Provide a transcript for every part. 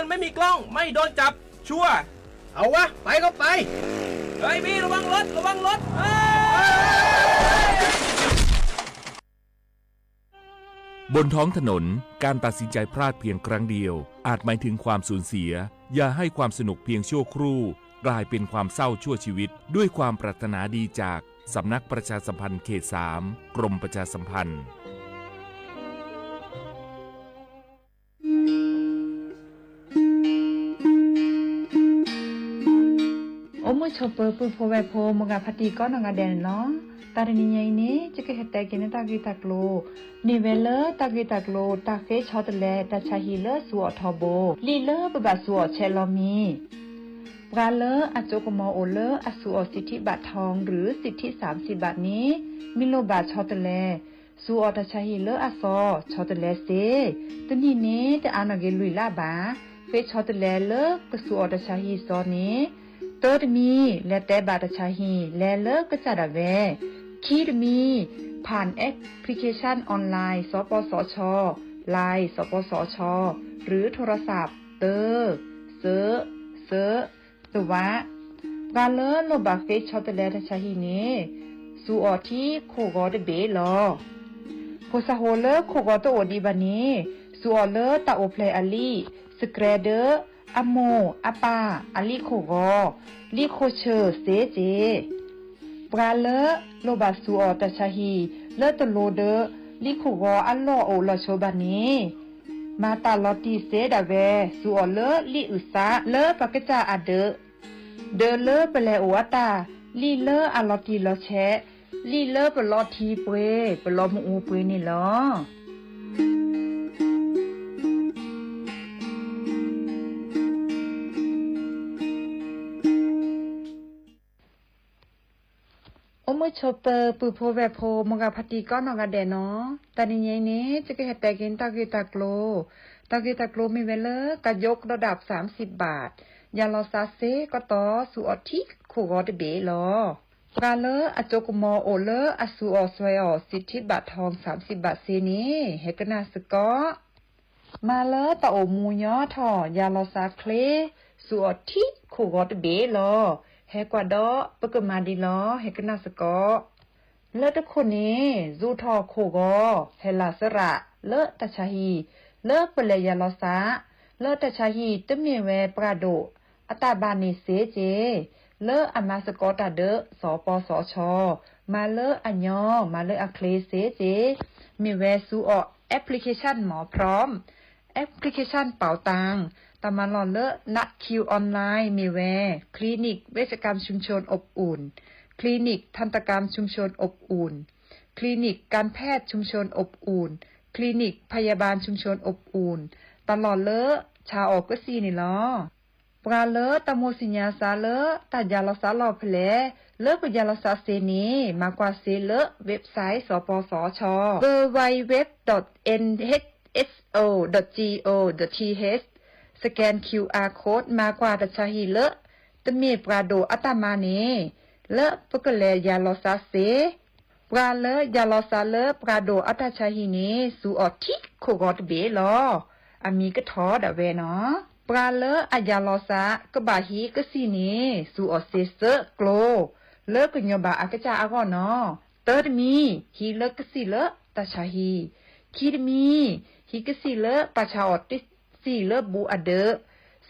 ไม่มีกล้อง ไม่โดนจับ ชัวร์ เอาวะ ไปก็ไป เฮ้ยพี่ ระวังรถ ระวังรถ เฮ้ย บนท้องถนน การตัดสินใจพลาดเพียงครั้งเดียว อาจหมายถึงความสูญเสีย อย่าให้ความสนุกเพียงชั่วครู่ กลายเป็นความเศร้าชั่วชีวิต ด้วยความปรารถนาดีจาก สำนักประชาสัมพันธ์เขตสาม กรมประชาสัมพันธ์ အိၣ်မုာ်ဆိးပၢၤ ပုၢ်ဖိဝဲၢ်ဖိ မိၢ်ဂၤဖါတံၢ်ကိးနီၢ်ဂၤဒဲးန့ၣ်လီၤ. တၢ်တနံၤညါအံၤန့ၣ် ယကဟဲတဲက့ၤန့ၢ်တၢ်ဂ့ၢ်တၢ်ကျိၤ မ့ၢ်ဝဲလၢတၢ်ဂ့ၢ်တၢ်ကျိၤ တၢ်ဃ့ဆီတလဲတၢ်ဆါဟံၣ်လၢစူးအီၣ်ထီဘိ လံာ်လၢပဘၣ်စူးအီၣ်ဆဲးလီၤမံၤ ပှၤလၢအစိကမီၤအိၣ်လၢအစူးအီၣ် สิทธิบัตรทอง ឬ สิทธิสามสิบบาท န့ၣ် မ့ၢ်လိၣ်ဘၣ်ဆီတလဲ စူးအီၣ်တၢ်ဆါဟံၣ်လၢအစီ ဆီတလဲစ့ တနံၣ်န့ၣ် တအါနီၢ်က့ၤလွံၢ်လါဘၣ် ဃ့ဆီတလဲလၢကစူးအီၣ်တၢ်ဆါဟံၣ်စီန့ၣ် တၢတမံၤ လဲၤတဲဘၣ်တၢ်ဆါဟံၣ် လဲၤလၢကစၢ်ဒၣ်ဝဲ ခံတမံၤ ผ่านแอปพลิเคชันออนไลน์ สปสช Line สปสช หรือโทรศัพท์ တၢ စၢ စၢ တဝး ပှၤလၢလိၣ်ဘၣ်ဃ့ဆီတလဲတၢ်ဆါဟံၣ်န့ၣ် စူးအီၣ်ထံခိၣ်ဂီၤတဘ့ၣ်လီၤ. ဖိစၢ်ဖိလၢခိၣ်ဂီၤတအိၣ်ဒံးဘၣ်န့ၣ် စူးအီၣ်လၢတၢ်အိၣ်ဖျဲၣ်အလံာ် စကြဲဒၢ အမိၢ်အပၢ်အလံာ်ခိၣ်ဂီၤ လံာ်ခိၣ်ဆၢၣ်စ့က့ ပှၤလၢလိၣ်ဘၣ်စူးအီၣ်တၢ်ဆါဟံၣ် လၢတလိၤဒီး လံာ်ခိၣ်ဂီၤအလီၢ်အိၣ်လီၤဆိဘၣ်န့ၣ် မၤတၢ်လီၤတံၢ်စ့ဒၣ်ဝဲ စူးအီၣ်လၢလံာ်အုၣ်သး လၢပှၤကစၢ်အဒၢး ဒၢးလၢပလဲၤအိၣ်အတၢ် လံာ်လၢအလီၤတံၢ်လီၤဆဲး လံာ်လၢပလီထံပှ့ၤ ပလီမ့ၣ်အူပှ့ၤန့ၣ်လီၤ. အိၣ်မုာ်ဆိးပၢၤ ပုၢ်ဖိဝဲၢ်ဖိ မိၢ်ဂၤဖါတံၢ်ကိးနီၢ်ဂၤဒဲးနီၤ, တၢ်နံၤညါအံၤန့ၣ် ယကဟဲတဲက့ၤတၢ်ဂ့ၢ်တၢ်ကျိၤ, တၢ်ဂ့ၢ်တၢ်ကျိၤမ့ၢ်ဝဲလၢ ကယိကဒီးဒၣ် สามสิบบาท ယၤလီၤစးစ့ကတီၢ် စူးအီၣ်ထံခိၣ်ဂီၤတဘ့ၣ်လီၤ. ပှၤလၢအစိကမီၤအိၣ်လၢအစူးအီၣ်စွဲအီၣ် สิทธิบัตรทอง สามสิบบาท စ့န့ၣ် ဟဲကနၣ်စ့ၢ်ကီး မၤလၢတၢ်အိၣ်မူညီထီၣ် ယၤလီၤစးချ့ စူးအီၣ်ထံခိၣ်ဂီၤတဘ့ၣ်လီၤ. ဟဲကွၢ်ဒီးပကမၤဒ်လီၤ ဟဲကနၣ်စ့ၢ်ကီး လၢတခိၣ်န့ၣ် စူးထီၣ်ခိၣ်ဂီၤ ဟဲလၢစရး လၢတၢ်ဆါဟံၣ် လၢပလဲၤယၤလီၤစး လၢတၢ်ဆါဟံၣ်တမ့ၢ်ဝဲပှၤဒိၣ်အတၢ်ဘၣ်န့ၣ်စ့က့ လၢအမၤစ့ၢ်ကီးတၢ်ဒီး စီၤပီစီၤဆီ မၤလၢအညီ မၤလၢအချ့စ့က့ မ့ၢ်ဝဲစူးအီၣ် application မ့ၢ် พร้อม application เป๋าตัง တၢ်မၤလီၢ်လၢ นัดคิวออนไลน์ မ့ၢ်ဝဲ คลินิกเวชกรรมชุมชนอบอุ่น คลินิกทันตกรรมชุมชนอบอุ่น คลินิกการแพทย์ชุมชนอบอุ่น คลินิกพยาบาลชุมชนอบอุ่น တၢ်လီၢ်လၢဆါအီၣ်ကစံၣ်န့ၣ်လီၤ. ပှၤလၢတၢ်မိၣ်သ့ၣ်ညါစးလၢ တၢ်ယၤလီၤစးလီၢ်ဖဲလဲၣ် လၢပယၤလီၤစးစ့န့ၣ် မၤကွၢ်စ့လၢ website စီၤပီစီၤဆီ www.nhso.go.th scan QR code မၤကွၢ်တၢ်ဆါဟံၣ်လၢ တမ့ၢ်ပှၤဒိၣ်အတၢ်မၤန့ၣ် လၢပကလဲၤယၤလီၤစးစ့ ပှၤလၢယၤလီၤစးလၢပှၤဒိၣ်အတၢ်ဆါဟံၣ်န့ၣ် စူးအီၣ်ထံခိၣ်ဂီၤတဘ့ၣ်လီၤ. အမံၤကထီၣ်ဒၣ်ဝဲနီၤ. ပှၤလၢအယၤလီၤစးကဘၣ်ဟံးကစံၣ်န့ၣ် စူးအီၣ်စ့စၢကျိ လၢကညီၤဘၣ်အကစၢ်အဂီၢ်နီၤ. တၢတမံၤ ဟံးလၢကစံၣ်လၢတၢ်ဆါဟံၣ်, ခံတမံၤ ဟံးကစံၣ်လၢပာ်ဆါအီၤတစံၣ်လၢဘူးအဒၢး,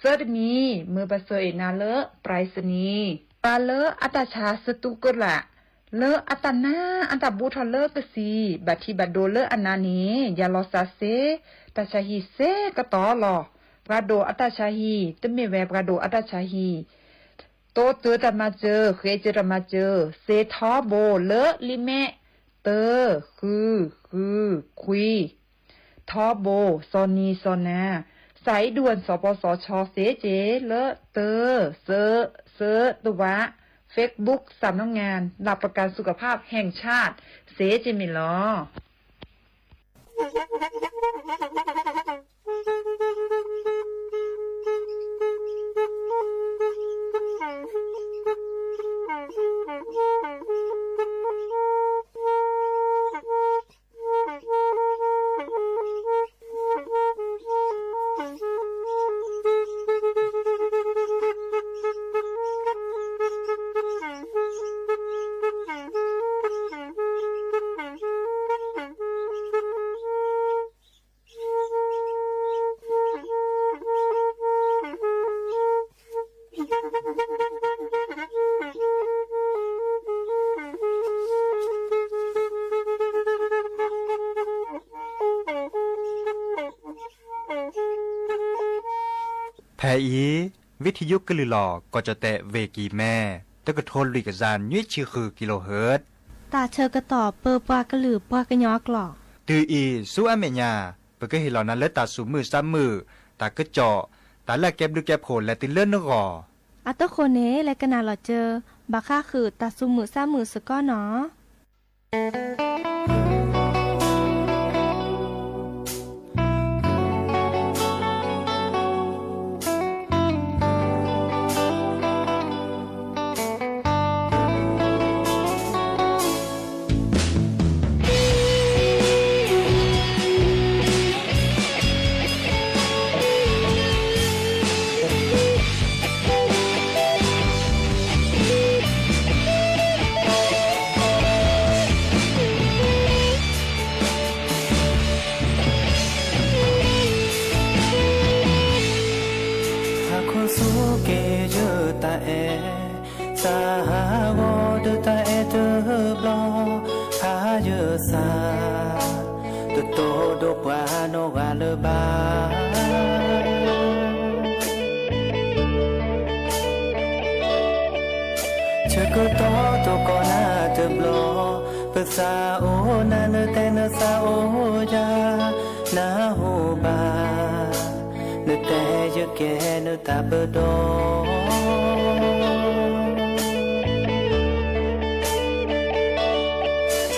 သၢတမံၤ မၢပှၤဆှၢအ့ၣ်နၤလၢ ပြၢးစနံၤ. ပှၤလၢအတၢ်ဆါစတူးကလာ် လၢအတၢ်နါအတၢ်ဘူးထီၣ်လၢကစံၣ် ဘၣ်ထံဘၣ်ဒိလၢအနါန့ၣ် ယၤလီၤစးစ့ တၢ်ဆါဟံၣ်စ့ကတီၢ်လီၤ. ပှၤဒိၣ်အတၢ်ဆါဟံၣ် တမ့ၢ်ဝဲပှၤဒိၣ်အတၢ်ဆါဟံၣ် တိစၢၤတၢ်မၤစၢၤ ဃ့စၢၤတၢ်မၤစၢၤ စ့ထီဘိလၢလံာ်မဲာ် တၢ ဃု ဃု ခွံ ထီဘိ စီၤနံၤစီၤနၤ စးအံၤဒူၣ် စီၤပီစီၤဆီစ့က့ လၢတၢ စၢ စၢ တဝး Facebook สำนักงานหลักประกันสุขภาพแห่งชาติ စ့က့မ့ၢ်လီၤ. ဖဲအံၤ ဝံထံယိကလုၢ်လီၤ ကီၢ်ကၠီၣ်တဲၣ် ဝ့ၢ်ကံၢ်မဲ တကထိလွံၢ်ကယၤနွံဆံဃုကံလိဟၢၣ် တၢ်ဆၢကတီၢ်ပၢပှၤကလုာ်ပှၤကညီအကျိာ် တုၤအံၤဆူအမဲာ်ညါ ပကဟ့ၣ်လီၤနၤလၢတၢ်သူၣ်မုာ်သးမုာ် တၢ်ကစီၣ် တၢ်လၢအကဲဘျုးကဲဖှိၣ်လဲၤတုၤလၢနဂီၢ် အတဃိန့ၣ် လဲၤကနၣ်လီၤစၢၤ ဘၣ်ဃးဃုာ်တၢ်သူၣ်မုာ်သးမုာ်စ့ၢ်ကီးနီၤ. ဟါခီဆူက့ၤယတၢ်အဲၣ် သးဟးဂီၤဒီးတၢ်အဲၣ်တဘျီ ဖးယစၢ် တတိၢ်ဒီးပှၤနီၢ်ဂၤလၢၤဘၣ် ဆၢကတီၢ်တိၢ်ကီၢ်နၤတဘျီ ပသးအိၣ်နၤ နတဲနသးအိၣ်ယၤ နၢ်ဟူဘၣ် နတဲယကဲနတၢ်ပဒီ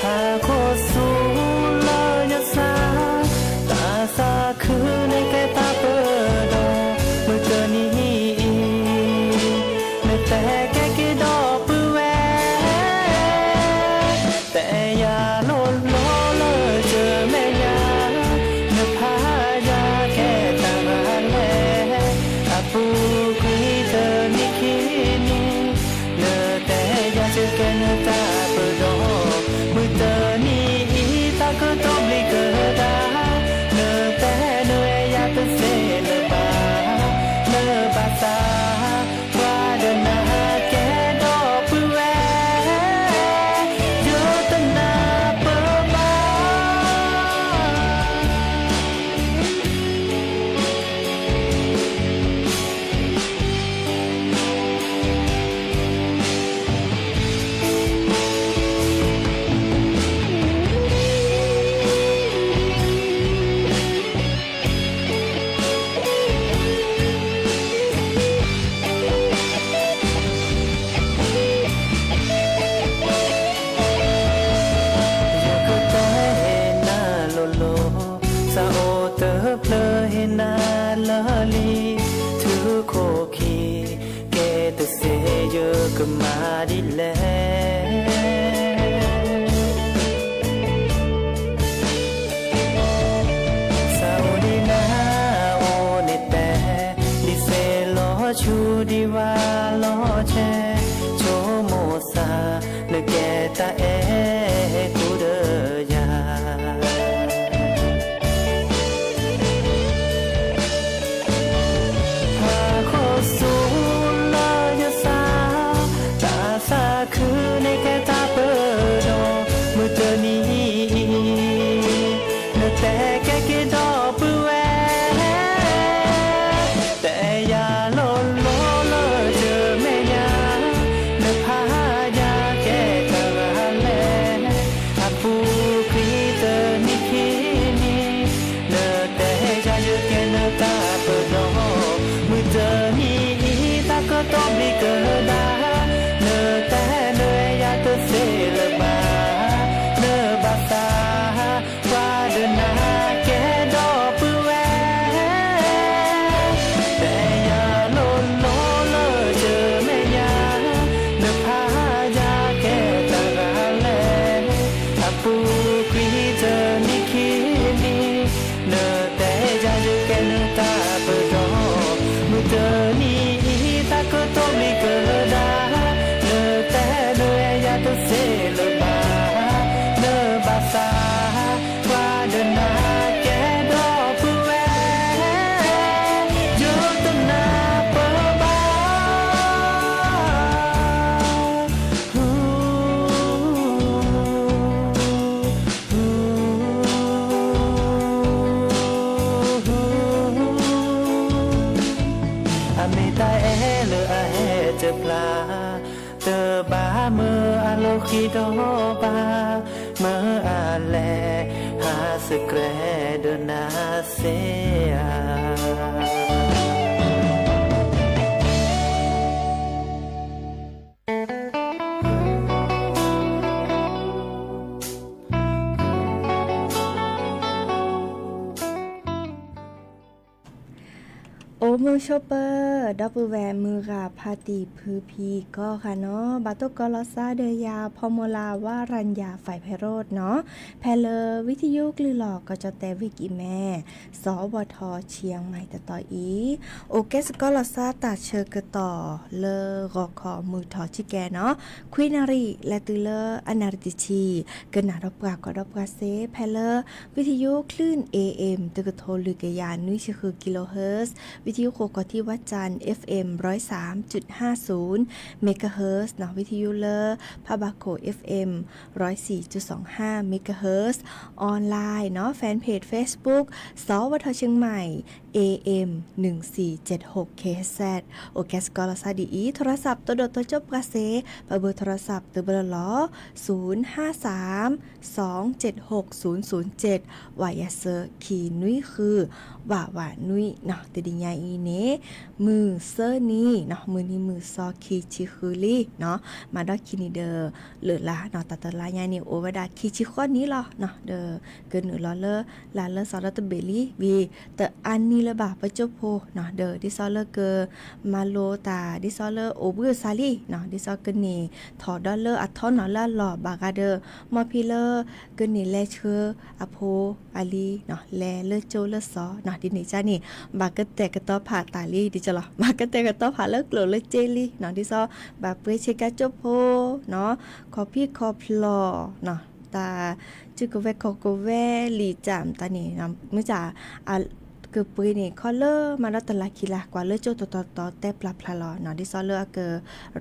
ဟါခီဆူလၢယသး တၢ်သးခုန့ၣ်ကဲတၢ်ပဒီ မုၢ်တနံၤအံၤ နတဲကဲက့ၤဒီပုၢ်ဝဲၢ် တဲယၤလိၤလိၤလၢယမဲာ်ညါ နဖးယၤကဲတၢ်ဂၤလဲၣ် အပူၤကွံာ်တနံၣ်ခံနံၣ် နတဲယၤယကဲနတၢ်ပဒီ မုၢ်တနံၤအံၤ တၢ်ကတိၤဘျံးကဒါ နတဲနအဲၣ်ယၤတသ့လၢၤဘၣ် လၢဘၣ်သး ပှၤဒီးနၤကဲဒီပုၢ်ဝဲၢ် ယတနၢ်ပၢၢ်ဘၣ် ယကတဲနၤလိၤလိၤ သးအိၣ်တဖျၢၣ်ဟ့ၣ်နၤလၢာ်လံ ထုးခိၣ်ခံ ကဲတသ့ယကမၤဒ်လဲၣ် သးအိၣ်ဒံးနၤအိၣ်န့ၣ်တဲ ဒ်သ့ၣ်လီၤဆူဒံးဝါလီၤဆဲး ဆိကမိၣ်သး နကဲတၢ်အဲၣ်ကူဒီးယၤ ဟါခီဆူလၢယသး တၢ်သးခုန့ၣ်ကဲတၢ်ပဒီ မုၢ်တနံၤအံၤ နတဲကဲက့ၤဒီပုၢ်ဝဲၢ် တဲယၤလိၤလိၤလၢယမဲာ်ညါ နဖးယၤကဲတၢ်ဂၤလဲၣ် အပူၤကွံာ်တနံၣ်ခံနံၣ် နတဲယၤယကဲနတၢ်ပဒီ မုၢ်တနံၤအံၤ တၢ်ကတိၤဘျံးကဒါ နတဲနအဲၣ်ယၤတသ့လၢၤဘၣ် လၢဘၣ်သး ပှၤဒီးနၤကဲဒီပုၢ်ဝဲၢ် တဲယၤလိၤလိၤလၢယမဲာ်ညါ နဖးယၤကဲတၢ်ဂၤလဲၣ် အပူၤကွံာ်တနံၣ်ခံနံၣ် နတဲယၤယကဲနတၢ်ပဒီ မုၢ်တနံၤအံၤ တၢ်ကတိၤဘျံးကဒါ နတဲနအဲၣ်ယၤတသ့လၢၤဘၣ် လၢဘၣ်သး ပှၤဒီးနၤကဲဒီပုၢ်ဝဲၢ် ယတနၢ်ပၢၢ်ဘၣ် မ့ၢ်တၢ်အဲၣ်လၢအဟဲတဖျါ, တဘၣ်မၢအလိၤဃံဒီးဘၣ်, မၢအလဲၤ ဟးစဲကြဲးဒီးနၤစ့ဧါ. အိၣ်မုာ်ဆိးပၢၤ ဒီပုၢ်ဝဲၢ်မုၢ်ဂၤဖါတံၢ်ဖုဖံကိးဂၤနီၤ, ဘၣ်တိၢ်ကီၤလီၤစၢ်ဒီးယၤ ဖီမီၤလၤ ဝါရၤယၤ ဖဲးဖဲးရိးနီၤ, ဖဲလၢဝံထယိၣ်ကလုၢ်လီၤ ကီၢ်ကၠီၣ်တဲၣ် ဝ့ၢ်ကံၣ်မဲ စီၤဘီထီ ဆံၣ်ယၣ်မၣ်တတီၤအံၤ, အိၣ်ကဲစကီၤလီၤစၢ်တၢ်ဆၢကတီၢ်လၢဂီၤခီမုၢ်ထီၣ်ဆံကဲနီၤ, ခွံနၣ်ရံၣ် လဲၤတုၤလၢအနၣ်ရံၣ်တဆံ, ကနၣ်ဒီးပှၤကီၢ်ဒီးပှၤစ့ ဖဲလၢ ဝံထယိၣ်ချၢၣ် A M တကထိလွံၢ်ကယၤနွံဆံဃု kilohertz, ဝံထယိၣ်ဃိးကီၢ်ထံ ဝၣ်ကၠၣ် F M ร้อยสามจุดห้าศูนย์ megahertz နီၤ, ဝံထယိၣ်လၢ ဖးဘၣ်ခိၣ် F M ร้อยสี่จุดสองห้า megahertz, online နီၤ, fanpage Facebook စီၤဝီထီၣ်ဆံၣ်ယၣ်မၣ် A M หนึ่งสี่เจ็ดหก K H Z, အိၣ်ကဲစကီၤလီၤစၢ်ဒ်အံၤ, โทรศัพท์ တဒိၣ်တကၠိၣ်ပှၤစ့, ပ เบอร์โทรศัพท์ တဘၣ်လီၤလီၤ, ศูนย์ห้าสาม สองเจ็ดหกศูนย์ศูนย์เจ็ด ဝးယၤစၢၤ ခံနွံဃု ဝးဝးနွံနီၤ, တနံၤညါအံၤန့ၣ် မုၢ်ဆၢနံၤနီၤ, မုၢ်နံၤမုၢ်စီ ခံဆံဃုလံနီၤ, မၤဒီးခံနံၤဒီး လၢာ်လါနီၤ, တၢ်တလါညါန့ၣ် အိၣ်ဝဲဒၣ်ခံဆံဃိးနံၤလီၤနီၤ, ဒီးကနုာ်လီၤလၢ လါလၢစီၤဒီတဘ့ၣ်လံ, ဝံၤတအါနံၤလၢၤဘၣ်ပကၠိဖိနီၤ, ဒီးဒ်သိးလၢက မၤလိတၢ် ဒ်သိးလၢအိၣ်ဘှံးအိၣ်သါလံနီၤ, ဒ်သိးကန့ၢ်ထီၣ်ဒီးလၢအထီနီၤလၢအလီၢ်ဘၣ်ဂၤဒီး, မ်ဖံလၢကန့ၢ်လဲၤဆှၢအဖိအလံၤနီၤ, လဲၤလၢကၠိလၢစီၤနီၤ, ဒ်န့ၣ်ကန့ၣ် ဘၣ်ကတဲာ်ကတီၤဖးတၢ်လံ ဒ်ကလီၤ, ဘၣ်ကတဲာ်ကတီၤဖးလၢကျိၣ်လၢစ့လံနီၤ, ဒ်သိးဘၣ်ပှ့ၤဆ့ကၤကၠိဖိနီၤ, ခီၣ်ဖံးခီၣ်ဖျီၣ်နီၤ, တၢ် စုကဝဲၤခီၣ်ကဝဲၤ လံာ်ကၠၢ်မတၤန့ၣ်, မ့ၢ်ကၢ် အကပှ့ၤန့ၣ် ခီလၢမၤဒီးတလါခံလါ ကွၢ်လၢကၠိတီတီတီ တဲပျၢ်ဖျါလီၤနီၤ, ဒ်သိးလၢအက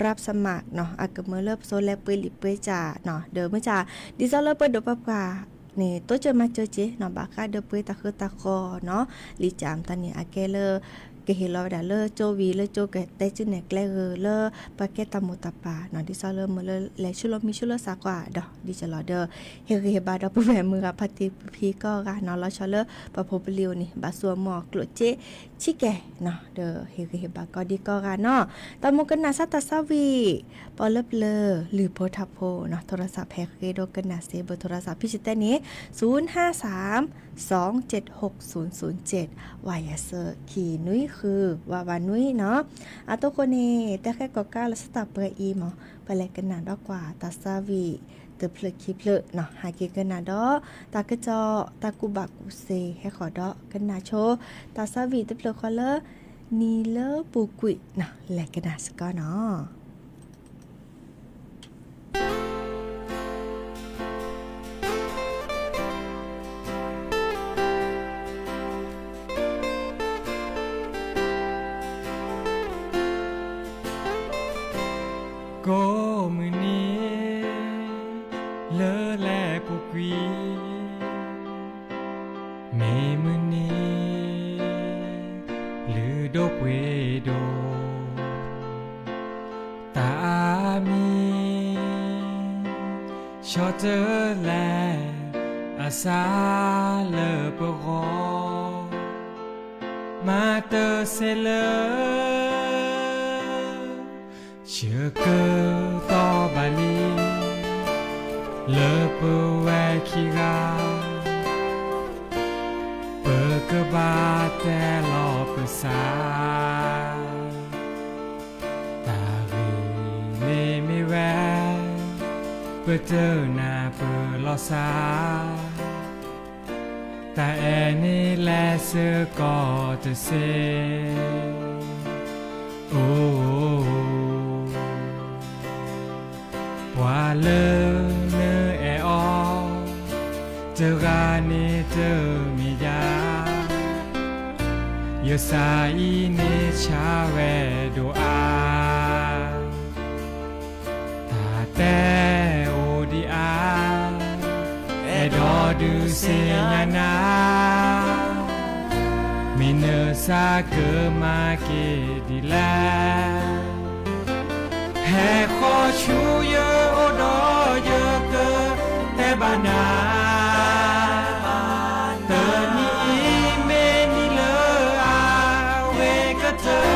รับสมัครနီၤ, အကမၢလၢပစိၤလဲၤပှ့ၤလံာ်ပှ့ၤကၠၢ်နီၤ, ဒီးမ့ၢ်ကၢ် ဒ်သိးလၢပှၤဒိၣ်ပှၤပှၢ်န့ၣ် တိစၢၤမၤစၢၤက့ၤနီၤ, ဘၣ်ဃးဒီးပှ့ၤတၢ်ဃုတၢ်ဃီနီၤ, လံာ်ကၠၢ်မတၤန့ၣ် အကဲလၢ ကဟ့ၣ်လီၤဝဲဒၣ်လၢကၠိဝံၤလၢကၠိကတဲာ်စုနဲၣ်ကျဲဂ့ၤလၢ ပှၤကဲတၢ်မိၢ်တၢ်ပၢ်နီၤ, ဒ်သိးလၢမ့ၢ်လၢလဲၤဆူလီၢ်မံဆူလီၢ်သးကွၢ်ဒီး ဒ်ကလီၤဒီး ဟ့ၣ်ဂံၢ်ဟ့ၣ်ဘါဒီပုၢ်ဝဲၢ်မုၢ်ဂၤဖါတံၢ်ဖုဖံကိးဂၤနီၤ, လီၤဆီလၢပှၤဖိပလံၤအိၣ်န့ၣ် ဘၣ်ဆူအမီၢ်အကျိၣ်စ့ဆံးကဲနီၤ, ဒီးဟ့ၣ်ဂံၢ်ဟ့ၣ်ဘါကိးဒံကိးဂၤနီၤ, တၢ်မူကနၣ်စၢ်တၢ်သးဝံၣ် ပီလၢပျၢၤ လုၢ်ဖိထါဖိနီၤ, โทรศัพท์ ဟဲဃ့ဒိကနၣ်စ့ เบอร์โทรศัพท์ ဖံစတဲန့ၣ် ศูนย์ห้าสาม สองเจ็ดหกศูนย์ศูนย์เจ็ด ဝးယၤစၢၤ ခံနွံဃု ဝးဝးနွံနီၤ, အတိၢ်ဃိန့ၣ် တၢ်ဃဲကီၣ်ကးလၢဆၢတၢ်ပှဲၤအံၤမး ပလဲၤကနၣ်ဒီးကွၢ်တၢ်သးဝံၣ်တဖျၢၣ်ခံဖျၢၣ်နီၤ, ဟဲက့ၤကနၣ်ဒီး တၢ်ကစီၣ် တၢ်ကူၣ်ဘၣ်ကူၣ်သ့ ဟဲဃီၤဒီးကနၣ်ဆိ တၢ်သးဝံၣ်တဖျၢၣ်ဃီလၢ နံၤလၢပူၤကွံာ်နီၤ, လဲၤကနၣ်စ့ၢ်ကီးနီၤ. ကိးမုၢ်နံၤ လၢလဲၤပူၤကွံာ် မ့ၢ်မုၢ်နံၤ လုၢ်ဒိၣ်ပှ့ၤဒိၣ် တၢ်အါမံၤ ဆီတလဲ အစၢ်လၢပဂီၢ် မၤတစဲးလၢ ဆၢကတီၢ်ဘၣ်လံ လၢပဝဲခံဂၤ ပကဘၣ်တဲလီၤပသး တၢ်ဂ့ၢ်န့ၣ်မ့ၢ်ဝဲ ပတနာ်ပလီၤစၢ် တၢ်အဲၣ်န့ၣ်လဲၤစ့ၢ်ကီးတစဲး အိၣ် ပှၤလၢနအဲၣ်အီၤ တဂၤန့ၣ်တမ့ၢ်ယၤ ယသးအံၤန့ၣ်ဆါဝဲဒိၣ်အါ တၢ်တဲအိၣ်ဒံးအါ အဲၣ်ဒိးဒုးသ့ၣ်ညါနၤ မ့ၢ် နသးကမၤက့ၤဒ်လဲၣ်. ဟဲဃီဆူယအိၣ်ဒီးယကတဲဘၣ်နၤ, တနံၤအံၤမ့ၢ်နံၤလၢအဝဲကတၢၢ်,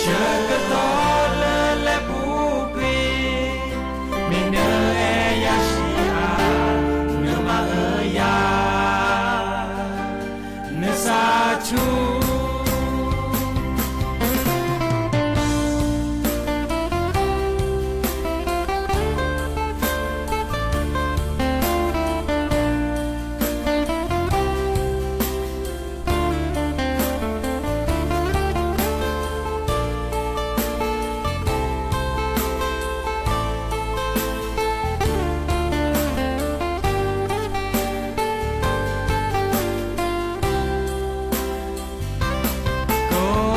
ဆၢကတီၢ်လၢလဲၤပူၤကွံာ်, မ့ၢ်နအဲၣ်ယၤဆံးဧါ, နမၤအၢယၤ နသးဆူ ကိး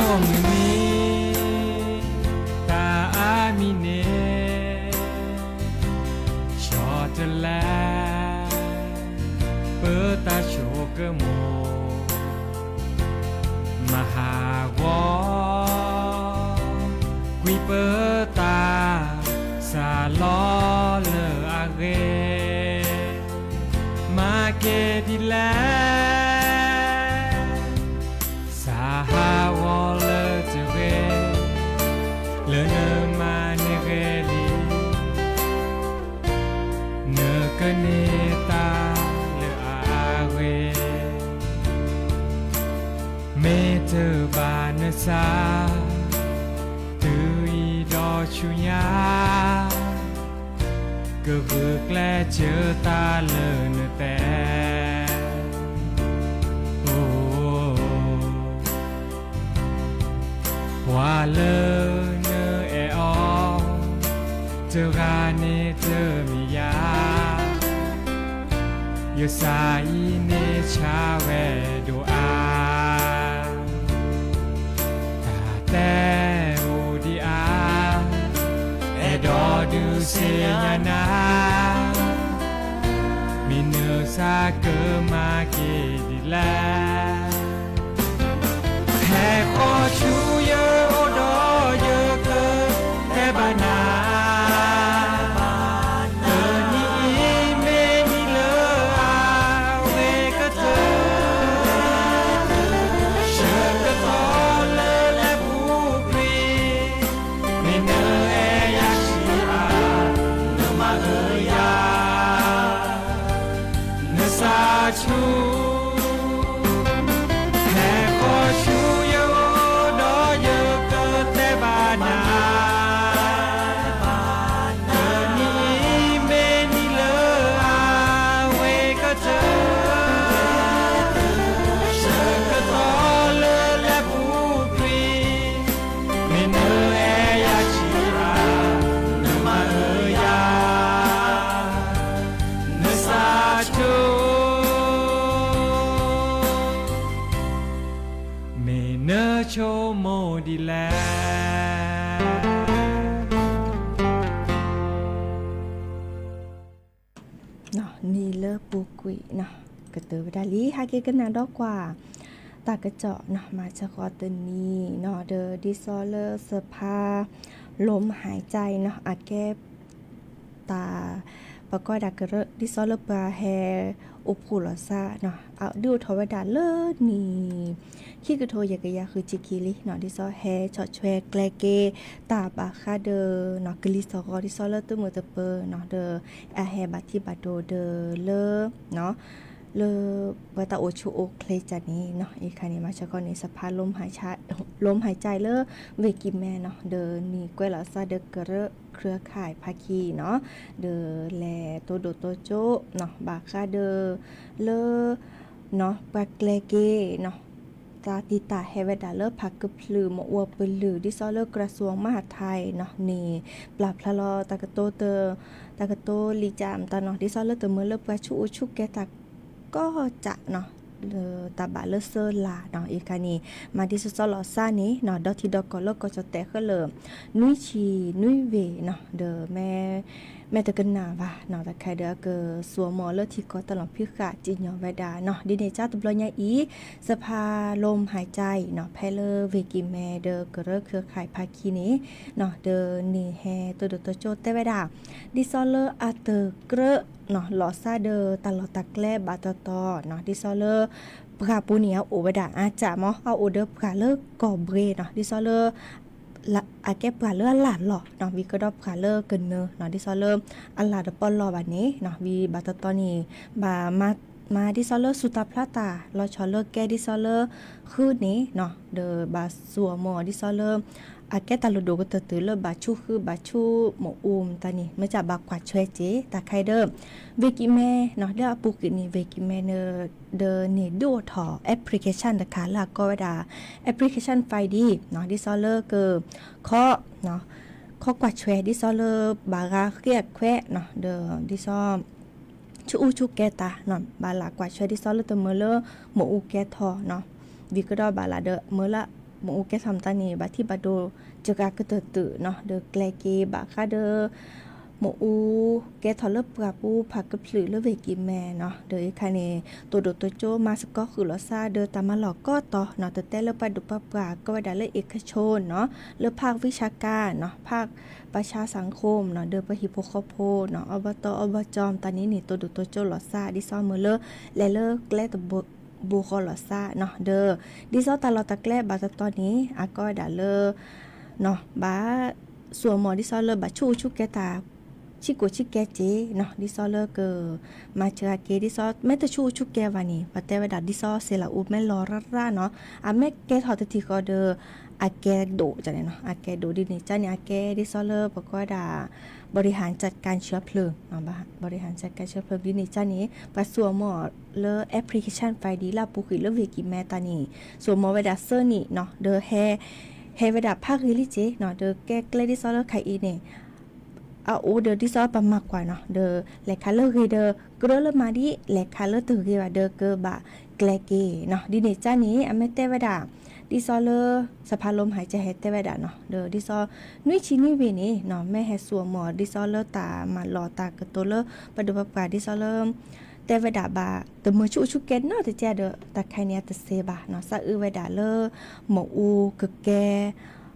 မုၢ်နံၤ တၢ်အါမံၤန့ၣ် ဆီတလဲ ပတၢ်ဆိကမိၣ် မၤဟးဂီၤ ကွံာ်ပတၢ်စၢ်လီၤလၢအဂ့ၤ မၤက့ၤဒ်လဲၣ် စၢ်ဟးဂီၤလၢတဂ့ၤ လၢနမၤန့ၢ်ဂ့ၤလံ နကန့ၢ်တၢ်လၢအဂ့ၤ မ့ၢ်တဘၣ်နသး တုၤအံၤဒီးဆူညါ ကဂုာ်ကျဲးစၢးတၢ်လၢနတဲ အိ ပှၤလၢနအဲၣ်အီၤ တဂၤန့ၣ်တမ့ၢ်ယၤ ယသးအံၤန့ၣ်ဆါဝဲဒိၣ်အါ တၢ်တဲအိၣ်ဒံးအါ အဲၣ်ဒိးဒုးသ့ၣ်ညါနၤ မ့ၢ်နသးကမၤက့ၤဒ်လဲၣ် ဟဲဃီဆူယအိၣ်ဒီးယကတဲဘၣ်နၤ တနံၤအံၤမ့ၢ်နံၤလၢအဝဲကတၢၢ် ဆၢကတီၢ်လၢလဲၤပူၤကွံာ် မ့ၢ်နအဲၣ်ယၤဆံးဧါ နမၤအၢယၤ နသးဆူ ဟဲဃီဆူယအိၣ်ဒီးယကတဲဘၣ်နၤ တနံၤအံၤမ့ၢ်နံၤလၢအဝဲကတၢၢ် ဆၢကတီၢ်လၢလဲၤပူၤကွံာ် မ့ၢ်နအဲၣ်ယၤဆံးဧါ နမၤအၢယၤ နသးဆူ မ့ၢ်နဆိကမိၣ်ဒ်လဲၣ်. နံၤလၢပူၤကွံာ်နီၤ ကတၢၢ်ဝဲဒၣ်လံ ဟဲက့ၤကနၣ်ဒီးကွၢ် တၢ်ကစီၣ်နီၤ မၤစၢၤဃီတနံၤနီၤ ဒီးဒ်သိးလၢသဖါ လီမဟါကၠဲနီၤ အကဲ တၢ် ပှၤကိးဒၣ်ကရၢ ဒ်သိးလၢပှၤဟဲအိၣ်ဖှိၣ်လီၤသးနီၤ ဒုးအိၣ်ထီၣ်ဝဲဒၣ်လၢနံၣ် ခံကထိယဲၢ်ကယၤဃုဆံခံလံနီၤ ဒ်သိးဟဲဆီၣ်ထွဲကျဲက့ၤ တၢ်ဘၣ်ဃးဒီးနီၤ ကလံၤသီၣ်ဂီၤ ဒ်သိးလၢသုးမုၢ်သပၢၤနီၤ ဒီးအဟဲဘၣ်ထံဘၣ်ဒိဒီးလၢ လၢ ပှၤတၢ်အိၣ်ဆူၣ်အိၣ်ချ့ကၢ်န့ၣ်နီၤ အံၤခါန့ၣ် မၤစၢၤဃီန့ၣ် သဖါ လီမဟါကၠဲလၢ ဝ့ၢ်ကံၢ်မဲနီၤ ဒီးနံၣ်ကွဲးလီၤသးဒီးကရၢ เครือข่ายภาคีနီၤ ဒီးလဲၤတိၢ်ဒိၣ်တိၢ်ကၠိနီၤ ဘၣ်ဃးဒီး လၢ နီၤ ပှၤကျဲက့ၤနီၤ တၢ်တံာ်တာ်ဟဲဝဲဒၣ်လၢဖးကဖျၢၣ် မအူပလုၢ် ဒ်သိးလၢ กระทรวงมหาดไทยနီၤ န့ၣ် ပျၢ်ဖျါလီၤ တၢ်ကတိၤတ တၢ်ကတိၤလံာ်ကၢ်မတၤနီၤ ဒ်သိးလၢတမုာ်လၢပှၤဆူၣ်အိၣ်ဆူၣ်ကဲတၢ် ကီၢ်ကၢ်နီၤ လၢတၢ်ဘၣ်လၢစၢလၢ်နီၤ အံၤခါန့ၣ် မၤဒ်သိးသိးလီၤသးန့ၣ်နီၤ ဒီထံဒီကီၢ်လၢကီၢ်ကၠီၣ်တဲာ်ဃဲလၢာ် နွံဆံနွံဝ့ၢ်နီၤ ဒီးမ့ၢ် မဲာ်တကနၣ်ဘၣ်နီၤ တၢ်ခါဒီးအကစူၢ်အမီၢ်လၢထံကီၢ်တၢ်လီၢ်ဖံးဃာ် စံၣ်ညီၣ်ဝဲဒၣ်နီၤ ဒ်န့ၣ်ကၠၢ်တဘျီညါအံၤ စဖါလိမဟါကၠၢ်အံၤနီၤ ဖဲလၢဝ့ၢ်ကံၣ်မဲဒီးကရၢခၢၣ်ခါဖးခံန့ၣ်နီၤ ဒီးန့ၣ်ဟဲတိၢ်ဒိၣ်တိစၢၢ်တဲဝဲဒၣ် ဒ်သိးလၢအတကြၢးနီၤ လီၤစၢ်ဒီးတၢ်လီၢ်တၢ်ကျဲဘၣ်တတီနီၤ ဒ်သိးလၢ ပှၢ်ပူၤန့ၣ် အအိၣ်ဝဲဒၣ်အါစးမး အအိၣ်ဒီးပှၢ်လၢကီၢ်ဘှ့နီၤ ဒ်သိးလၢ အကဲပှၢ်လၢအလၢ်လီၢ်နီၤ ဝံၤကဒီးပှၢ်လၢကနၢနီၤ ဒ်သိးလၢ အလၢ်တပီၢ်လီၢ်ဘၣ်န့ၣ်နီၤ ဝံၤဘၣ်တတီန့ၣ် ဘၣ်မၤ မၤဒ်သိးလၢစူၢ်တၢ်ဖျါတၢ် လီၤဆီၣ်လၢကဲဒ်သိးလၢ ဃုန့ၣ်နီၤ ဒီးဘၣ်စူၢ်အမီၢ်ဒ်သိးလၢ အကဲတၢ်လုၢ်ဒိၣ်ကတၢၢ်တုၤလၢဘၣ်ဆူၣ်ဃုဘၣ်ဆူၣ်မ့ၣ်အူမတၤန့ၣ် မ့ၢ်ကဘၣ်ကွၢ်ဆွဲက့ၤ တၢ်ခါအံၤဒီး ဝ့ၢ်ကံၣ်မဲနီၤ လၢအပူၤကွံာ်န့ၣ် ဝ့ၢ်ကံၣ်မဲ ဒီးန့ၣ်ဒုးအိၣ်ထီၣ် application တခါလၢအကိးဝဲဒၣ် application five D နီၤ ဒ်သိးလၢက ခီ ခီကွၢ်ဆွဲ ဒ်သိးလၢ ဘၣ်ဂၤဃ့ၢ်အခွဲးနီၤ ဒီး ဒ်သိး ဆူၣ်အူဆူၣ်ကဲတၢ်နီၤ ဘၣ်လၢကွၢ်ဆွဲဒ်သိးလၢတမၢလၢ မ့ၣ်အူကဲထီၣ်နီၤ ဝံၤကဒီးဘၣ်လၢဒီး မၢလၢ မ့ၣ်အူကဲထီၣ်မတၤန့ၣ် ဘၣ်ထံၣ်ဘၣ်ဒိ စှၤကတၢၢ်တုၤနီၤ ဒီးကျဲက့ၤဘၣ်ဃးဒီး မ့ၣ်အူ ကဲထီၣ်လၢပှၢ်ပူၤဖးကဖျၢၣ်လၢဝ့ၢ်ကံၣ်မဲနီၤ ဒီးအံၤခါန့ၣ် တိၢ်ဒိၣ်တိစၢၢ်မၤသကိးဃုာ်လီၤစၢ်ဒီးတၢ်မၤလီၢ်ကိးတီၤနီၤ တတဲလၢပှၤဒိၣ်ပှၤပှၢ် ကိးဝဲဒၣ်လၢ เอกชน နီၤ လၢ ภาควิชาการ နီၤ ภาคประชาสังคม နီၤ ဒီးပှၤဟံၣ်ဖိဃီဖိနီၤ อบต อบจ မတၤန့ၣ်န့ၣ် တိၢ်ဒိၣ်တိစၢၢ်လီၤစၢ် ဒ်သိးမၢလၢ လဲၤလၢကျဲတဘိဃီလီၤစၢ်နီၤ ဒီး ဒ်သိးတၢ်လီၢ်တၢ်ကျဲဘၣ်တတီန့ၣ် အကိးဝဲဒၣ်လၢ ဘၣ် စူၢ်အမီၢ်ဒ်သိးလၢဘၣ်ဆူၣ်အူဆူၣ်ကဲတၢ် ဆံးကိၣ်ဆံးကဲစ့နီၤ ဒ်သိးလၢက မၤစှၤက့ၤ ဒ်သိး မ့ၢ်တဆူၣ်အူဆူၣ်ကဲဘၣ်န့ၣ် ပတဲဝဲဒၣ်ဒ်သိးစ့လးအူမ့ၢ်လီၤရၣ်ရၣ်နီၤ အမ့ၢ်ကဲထီၣ်တထံၣ်ဃီဒီး အကဲဒိၣ်န့ၣ်နီၤ အကဲဒိၣ်ဒ်န့ၣ်ကၠၢ်န့ၣ် အကဲဒ်သိးလၢပကိးဝဲဒၣ် บริหารจัดการเชื้อเพลิง บริหารจัดการเชื้อเพลิง ဒ်န့ၣ်ကၠၢ်န့ၣ် ပှၤစူၢ်အမီၢ်လၢ application five D လၢအပူၤကွံာ်လၢဝ့ၢ်ကံၣ်မဲတၢ်န့ၣ် စူၢ်အမီၢ်ဝဲဒၣ်သၢနံၣ်နီၤ ဒီးဟဲ ဟဲဝဲဒၣ်ဖးဂ့ၤလံက့နီၤ ဒီးကဲကျဲဒ်သိးလၢခါအံၤန့ၣ် အအိၣ်ဒီးဒ်သိးပမၤကွၢ်နီၤ ဒီးလဲၤခးလၢဂ့ၤဒီး ကြၢးလၢမၤဒ် လဲၤခးလၢတဂ့ၤဘၣ်ဒီးကဘၣ်ကျဲက့ၤနီၤ ဒ်န့ၣ်ကၠၢ်န့ၣ် အမ့ၢ်တဲဝဲဒၣ် ဒ်သိးလၢ စဖါလိမဟါကၠၢ်ဟဲတဲဝဲဒၣ်နီၤ ဒီးဒ်သိး နွံဆံနွံဝ့ၢ်န့ၣ်နီၤ မ့ၢ်ဟဲစူၢ်အမီၢ် ဒ်သိးလၢတၢ်မၤလီၢ်တၢ်ကတိၤလၢ ပှၤဒိၣ်ပှၤပှၢ်ဒ်သိးလၢ တဲဝဲဒၣ်ဘၣ် တမၢဆူၣ်အူဆူၣ်ကဲနီတကဲဒီး တၢ်ခါအံၤန့ၣ် အတသ့ဘၣ်နီၤ စးအၢဝဲဒၣ်လၢ မ့ၣ်အူကကဲ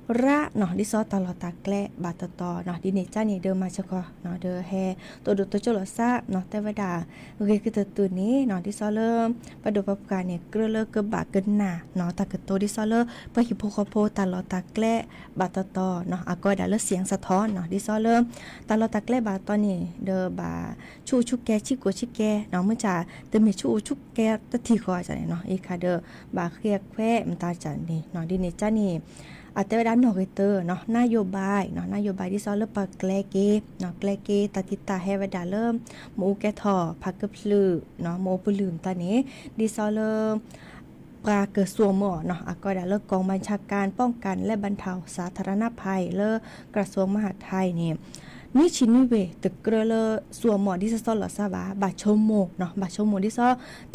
ရၣ်နီၤ ဒ်သိးတၢ်လီၢ်တၢ်ကျဲဘၣ်တတီနီၤ ဒ်န့ၣ်ကၠၢ်န့ၣ် ဒီးမၤစ့ၢ်ကီးနီၤ ဒီးဟဲတိၢ်ဒိၣ်တိစၢၢ်လီၤစၢ်နီၤ တဲဝဲဒၣ် ဂ့ၤကတၢၢ်တုၤန့ၣ်နီၤ ဒ်သိးလၢ ပှၤဒိၣ်ပှၤပှၢ်န့ၣ် ကြၢးလၢကဘၣ်ကနၣ်နီၤ တၢ်ကတိၤဒ်သိးလၢ ပှၤဟံၣ်ဖိဃီဖိတၢ်လီၢ်တၢ်ကျဲဘၣ်တတီနီၤ အကိးဝဲဒၣ်လၢ เสียงสะท้อน နီၤ ဒ်သိးလၢ တၢ်လီၢ်တၢ်ကျဲဘၣ်တတီန့ၣ် ဒီးဘၣ်ဆူၣ်အူဆူၣ်ကဲ ဆံးကိၣ်ဆံးကဲနီၤ မ့ၢ်ကၠၢ် တမ့ၢ်ဆူၣ်အူဆူၣ်ကဲတထံၣ်ဃီန့ၣ်နီၤ အံၤခါဒီး ဘၣ်ဃ့ၢ်အခွဲးမတၤကၠၢ်န့ၣ်နီၤ ဒ်န့ၣ်ကၠၢ်န့ၣ် အတဲဝဲဒၣ်နီၣ်ဂ့ၤတၢနီၤ นโยบายနီၤ นโยบาย ဒ်သိးလၢပှၤကျဲက့ၤနီၤ ကျဲက့ၤ တၢ်တံာ်တာ်ဟဲဝဲဒၣ်လၢ မ့ၣ်အူကဲထီၣ် ဖးကဖျၢၣ်နီၤ မ့ၣ်အူပလုၢ်မတၤန့ၣ် ဒ်သိးလၢ ပှၤကစူၢ်အမီၢ်နီၤ အကိးဝဲဒၣ်လၢ กองบัญชาการป้องกันและบรรเทาสาธารณภัย လၢ กระทรวงมหาดไทย န့ၣ် နွံဆံနွံဝ့ၢ် တကြၢးလၢစူၢ်အမီၢ်ဒ်သိးသိးလီၤစၢ်ဘၣ် ဘၣ်ဆိကမိၣ်နီၤ ဘၣ်ဆိကမိၣ်ဒ်သိး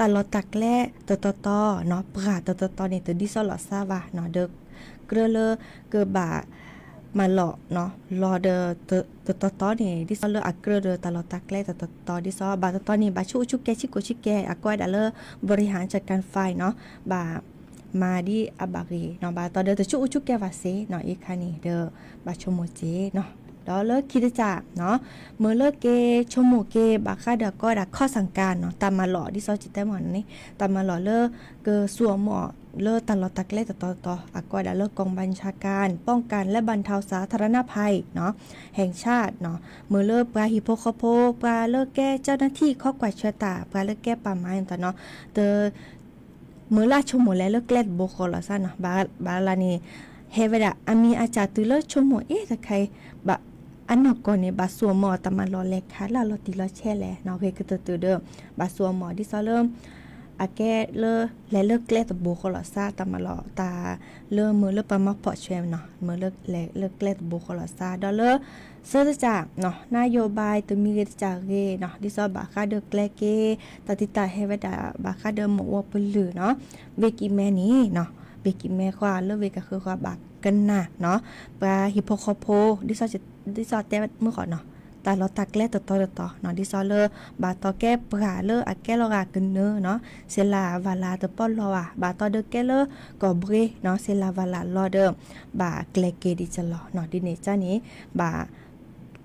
တၢ်လီၢ်တၢ်ကျဲတတီတီနီၤ ပှၢ်တတီတီန့ၣ် တဒ်သိးလီၤစၢ်ဘၣ်နီၤ ဒီး ကြၢးလၢကဘၣ် မၤလီၢ်နီၤ လီၤဒီး တတီတီန့ၣ် ဒ်သိးလၢအကြၢးဒီးတၢ်လီၢ်တၢ်ကျဲတတီတီ ဒ်သိးဘၣ်တတီန့ၣ် ဘၣ်ဆူၣ်အူဆူၣ်ကဲ ဆံးကိၣ်ဆံးကဲ အကိးဝဲဒၣ်လၢ บริหารจัดการไฟ နီၤ ဘၣ်မၤဒ်အဘၣ်ဂ့ၤနီၤ ဘၣ်တတီဒီးတဆူၣ်အူဆူၣ်ကဲဘၣ်စ့နီၤ အံၤခါန့ၣ်ဒီး ဘၣ်ဆိကမိၣ်စ့နီၤ ဒီးလၢခံတစၢ်နီၤ မ့ၢ်လၢက့ၤဆိကမိၣ်က့ၤ ဘၣ်ဃးဒီးကိးဝဲဒၣ် ข้อสั่งการ နီၤ တၢ်မၤလီၢ် ဒ်သိးယတဲမ့ၢ်န့ၣ် တၢ်မၤလီၢ်လၢ ကစူၢ်အမီၢ်လၢတၢ်လီၢ်တၢ်ကျဲတတီတီ အကိးဝဲဒၣ်လၢ กองบัญชาการป้องกันและบรรเทาสาธารณภัย နီၤ แห่งชาติ နီၤ မ့ၢ်လၢပှၤဟံၣ်ဖိဃီဖိ ပှၤလၢကဲ เจ้าหน้าที่ ခီကွၢ်ဆွဲတၢ် ပှၤလၢကဲ ป่าไม้ မတၤနီၤ တ မ့ၢ်လၢအဆိကမိၣ်လဲၤလၢကျဲတဘိဃီလီၤစၢ်နီၤ ဘၣ်လၢ်န့ၣ် ဟဲဝဲဒၣ် အမံၤအစၢ်တုၤလၢဆိကမိၣ်အ့ၣ်တခါအံၤ ဘၣ်အနီၢ်ကီၢ်န့ၣ် ဘၣ်စူၢ်အမီၢ်တၢ်မၤလီၢ်လဲၤခးလၢအလီၤတံၢ်လီၤဆဲးလဲၣ်နီၤ ဂ့ၤကတၢၢ်တုၤဒီး ဘၣ်စူၢ်အမီၢ်ဒ်သိးလၢ အကဲလၢ လဲၤလၢကျဲတဘိဃီလီၤစၢ် တၢ်မၤလီၢ်တၢ် လၢမ့ၢ်လၢပှၤမၤဖီၣ်ဆွဲနီၤ မ့ၢ်လၢလဲၤလၢကျဲတဘိဃီလီၤစၢ် ဒီးလၢ သၢတစၢ်နီၤ นโยบาย တမံၤဂ့ၤတစၢ်ဂ့ၤနီၤ ဒ်သိးဘၣ်ဃးဒီးကျဲက့ၤ တၢ်တံာ်တာ်ဟဲဝဲဒၣ် ဘၣ်ဃးဒီးမ့ၣ်အူပလုၢ်နီၤ ဝ့ၢ်ကံၢ်မဲန့ၣ်နီၤ ဝ့ၢ်ကံၢ်မဲဃီလၢဝ့ၢ်ကဃၢၤဃီဘၣ်ကနၣ်နီၤ ပှၤဟံၣ်ဖိဃီဖိ ဒ်သိးတဲမုၢ်ဃီနီၤ တၢ်လီၢ်တၢ်ကျဲတတီၤတတီၤနီၤ ဒ်သိးလၢ ဘၣ်တီၢ်ကဲပှၢ်လၢအကဲလီၤဂာ်ကနၢၤနီၤ စ့လၤဝၣ်လၢ်တပီၢ်လီၤဘၣ် ဘၣ်တီၢ်ဒုးကဲလၢကီၢ်ဘှ့နီၤ စ့လၤဝၣ်လၢ်လီၤဒီး ဘၣ်ကျဲၤက့ၤဒံးကလီၤနီၤ ဒ်န့ၣ်ကန့ၣ် ဘၣ်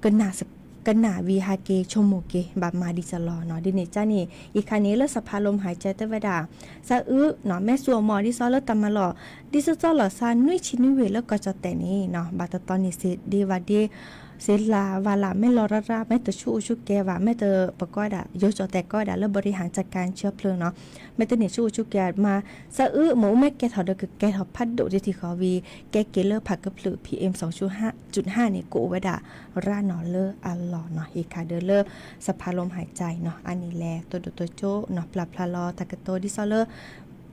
ကနၣ်ဝံၤဟးက့ၤဆိကမိၣ်က့ၤ ဘၣ်မၤဒံးကလီၤနီၤ ဒ်န့ၣ်ကန့ၣ် ယံာ်ခါန့ၣ်လၢစဖးလိမဟါကဲတဲဝဲဒၣ် သးအုးနီၤ မ့ၢ်စူၢ်အမီၢ်ဒ်သိးလၢတၢ်မၤလီၢ် ဒ်သိးသိးလီၤသးနွံဆံနွံဝ့ၢ်လၢကီၢ်ကၠီၣ်တဲၣ်န့ၣ်နီၤ ဘၣ်တတီၢ်န့ၣ်စ့ဒ့ဝၣ်ဒ့ စ့လၤဝၣ်လၢ်မ့ၢ်လီၤရၢ်ရၢ် မ့ၢ်တဆူၣ်အိၣ်ဆူၣ်ကဲဘၣ် မ့ၢ်တပကီဒၣ် ယိၤကၠီၣ်တဲၣ်ကီဒၣ်လၢ บริหารจัดการเชื้อเพลิงနီၤ မ့ၢ်တန့ၣ်ဆူၣ်အိၣ်ဆူၣ်ကဲမး သးအုးမ့ၢ်အူမ့ၢ်ကဲထီၣ်ဒီး ကကဲထီၣ်ဖးဒိၣ်တထံၣ်ဃီဝံၤ ကဲက့ၤလၢဖးကဖျၢၣ် PM စူၢ်ဟါ န့ၣ် ကအိၣ်ဝဲဒၣ်ရၢနီၤလၢအလီၢ်နီၤ ယံာ်ခါဒီးလၢ စဖးလိမဟါကဲနီၤ အါန့ၣ်လဲၣ် တိဒိၣ်တိကၠိနီၤ ပျၢ်ဖျါလီၤတၢ်ကတိၤဒ်သိးလၢ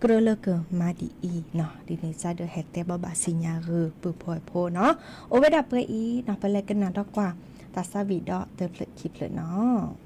ကြၢးလၢကမၤဒ်အံၤနီၤ ဒ်န့ၣ်ကဒီးဟဲတဲဘၣ်ဘၣ်စံၣ်ညါဂုာ်ပုၢ်ဖိဝဲၢ်ဖိနီၤ အိၣ်ဝဲဒၣ်ပှဲၤအံၤနီၤ ပလဲၤကနၣ်ဒီကွၢ် တၢ်သးဝံၣ်ဒီးတဖျၢၣ်ခံဖျၢၣ်နီၤ.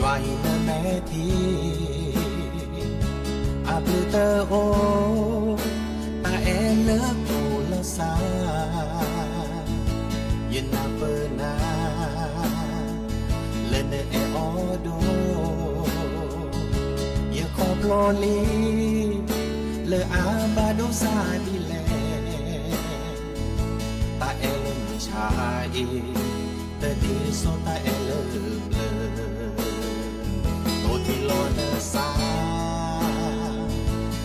ယွၤအံၤနမဲာ်ထံ အဘျုးတအိၣ်, တၢ်အဲၣ်လၢကျိလၢစါ, ယနၢ်ပၢၢ်နၤ လၢနအဲၣ်အီၤဒိၣ်, ယခီဖျိလံ လၢအဘၣ်ဒိဆါဒ်လဲၣ်, တၢ်အဲၣ်လၢမုၢ်ဆါအံၤ တဒ်သိးတၢ်အဲၣ်လၢပျၢၤ, အိၣ်ထံလီၤနသး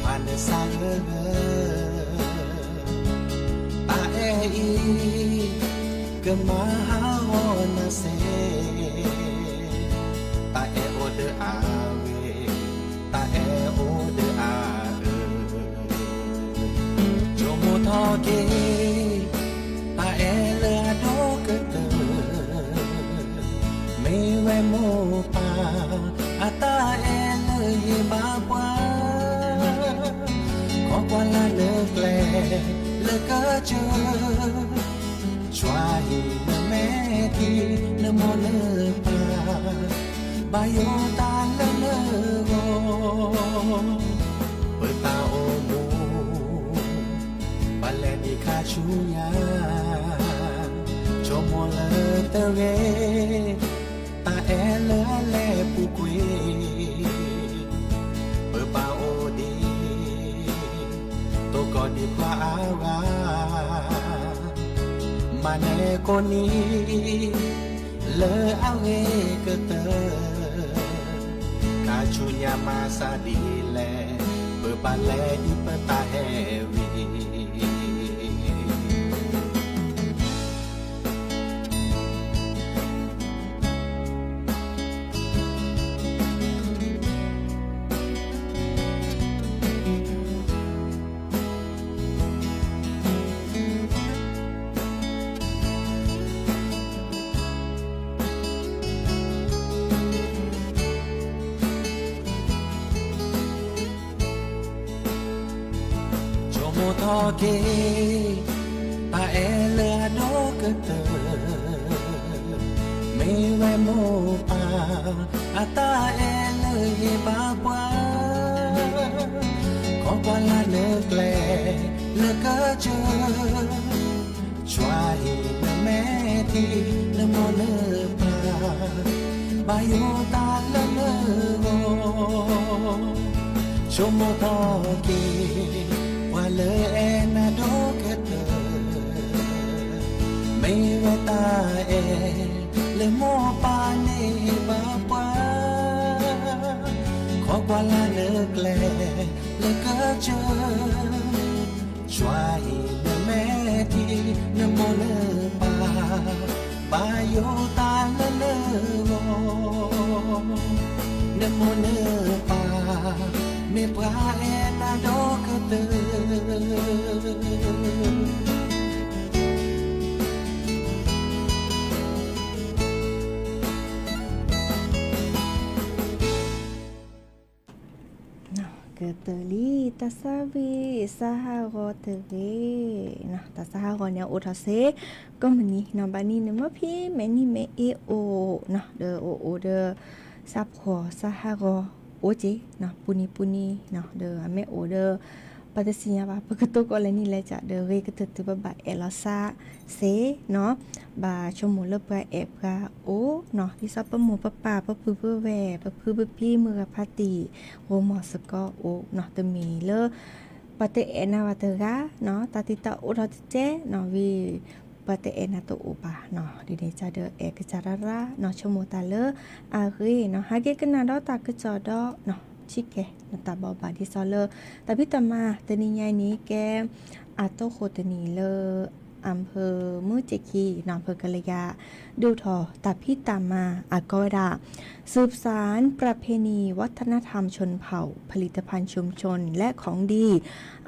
ဖးနသးဂၢၢ်ဂၢၢ်, တၢ်အဲၣ်အံၤ ကမၤဟးဂီၤနၤစ့ၢ်, တၢ်အဲၣ်အိၣ်ဒီးအဝဲ တၢ်အဲၣ်အိၣ်ဒီးအအၢ, ဆိကမိၣ်ထီၣ်က့ၤ တၢ်အဲၣ်လၢအဒိၣ်ကတၢၢ်, မ့ၢ်ဝဲမိၢ်ပၢ် အတၢ်အဲၣ်လၢဟ့ၣ်ဘၣ်ပှၤ, ခီကွၢ်လၢ်လၢကျဲ လၢကစၢၢ် ကွၢ်ဟံးနမဲာ်ထံ နမိၢ်နပၢ် ဘၣ်ယိၣ်တၢ်လၢနဂီၢ်, ပတၢ်အိၣ်မူ ပလဲၤဒံးခါဆူညါ, ဆိကမိၣ်လၢတဂ့ၤ တၢ်အဲၣ်လၢအလဲၤပူၤကွံာ်, ပပၢ်အိၣ်ဒံး တိၢ်ကီၢ်ဒံးပှၤအါဂၤ, မၤနၢၤကိးနံၤ လၢအဂ့ၤကတၢၢ်, ခါဆူညါမၤစၢ်ဒ်လဲၣ်, ပပၢ်လဲၤဒံးပတၢ်ဟဲဝံၤ ဆိကမိၣ်ထီၣ်က့ၤ တၢ်အဲၣ်လၢအဒိၣ်ကတၢၢ်, မ့ၢ်ဝဲမိၢ်ပၢ် အတၢ်အဲၣ်လၢဟ့ၣ်ဘၣ်ပှၤ, ခီကွၢ်လၢ်လၢကျဲ လၢကစၢၢ် ကွၢ်ဟံးနမဲာ်ထံ နမိၢ်နပၢ် ဘၣ်ယိၣ်တၢ်လၢနဂီၢ်, ဆိကမိၣ်ထီၣ်က့ၤ ပှၤလၢအဲၣ်နၤဒိၣ်ကတၢၢ်, မ့ၢ်ဝဲတၢ်အဲၣ် လၢမိၢ်ပၢ်န့ၢ်ဘၣ်ပှၤ, ခီကွၢ်လၢ်လၢကျဲ လၢကစၢၢ် ကွၢ်ဟံးနမဲာ်ထံ နမိၢ်နပၢ် ဘၣ်ယိၣ်တၢ်လၢနဂီၢ်, နမိၢ်နပၢ် မ့ၢ်ပှၤအဲၣ်နၤဒိၣ်ကတၢၢ် ကတၢၢ်လံ တၢ်ဆါဝံၤ ဆါဟးဂီၤတဂ့ၤ, တၢ်ဆါဟးဂီၤန့ၣ် အိၣ်ထီၣ်စ့ၢ် ကိးမုၢ်နံၤနီၤ, ဘၣ်နံၤန့ၣ် မ့ၢ်ဖံးမဲာ်နံၤမဲာ်အ့အိၣ်နီၤ, ဒီးအိၣ်အိၣ်ဒီး ဆါဖှီၣ်ဆါဟးဂီၤ အိၣ်က့ၤနီၤ, ပူၤနံၤပူၤနံၤနီၤ, ဒီးအမ့ၢ်အိၣ်ဒီး ပှၤတသ့ၣ်ညါဘၣ် ပကတိၤကီးလဲၤနံၣ်လဲၤကၠးဒီး ဂ့ၤကတၢၢ်တုၤပဘၣ်အဲၣ်လီၤစၢ်စ့ၢ်နီၤ, ဘၣ်ဆိကမိၣ်လၢပှၤအဲၣ်ပှၤအိၣ်နီၤ, ဒ်သိးပမိၢ်ပပၢ် ပပုၢ်ပဝဲၢ် ပဖုပဖံ မုၢ်ဂၤဖါတံၢ် ဂီၤမီၢ်စ့ၢ်ကီးအိၣ်နီၤ, တမ့ၢ်လၢ ပှၤတအဲၣ်နၤဘၣ်တဂၤနီၤ, တၢ်တံၢ်တၢ်အိၣ်ထီၣ်တကဲနီၤ, ဝံၤ ပှၤတအဲၣ်နၤတအိၣ်ဘၣ်နီၤ, ဒ်န့ၣ်ကၠးဒီးအဲၣ်ကစၢ်ရၣ်ရၣ်နီၤ, ဆိကမိၣ်တၢ်လၢအဂ့ၤနီၤ, ဟးက့ၤကနၣ်ဒီးတၢ်ကစီၣ်ဒီးနီၤ, ဆံးကဲ နတၢ်ဘိးဘၣ်ဒ်သိးလၢ တၢ်ဖံးတၢ်မၤတနံၤညါအံၤန့ၣ် ကဲအတီၢ်ဃိးတနံၤလၢ အၣ်ဖၢၣ်မုၢ်စ့ၢ်ခံနီၤ, အၣ်ဖၢၣ်ကလယၤ ဒုးအိၣ်ထီၣ်တၢ်ဖံးတၢ်မၤအကိးဝဲဒၣ် สืบสานประเพณีวัฒนธรรมชนเผ่า ผลิตภัณฑ์ชุมชนและของดี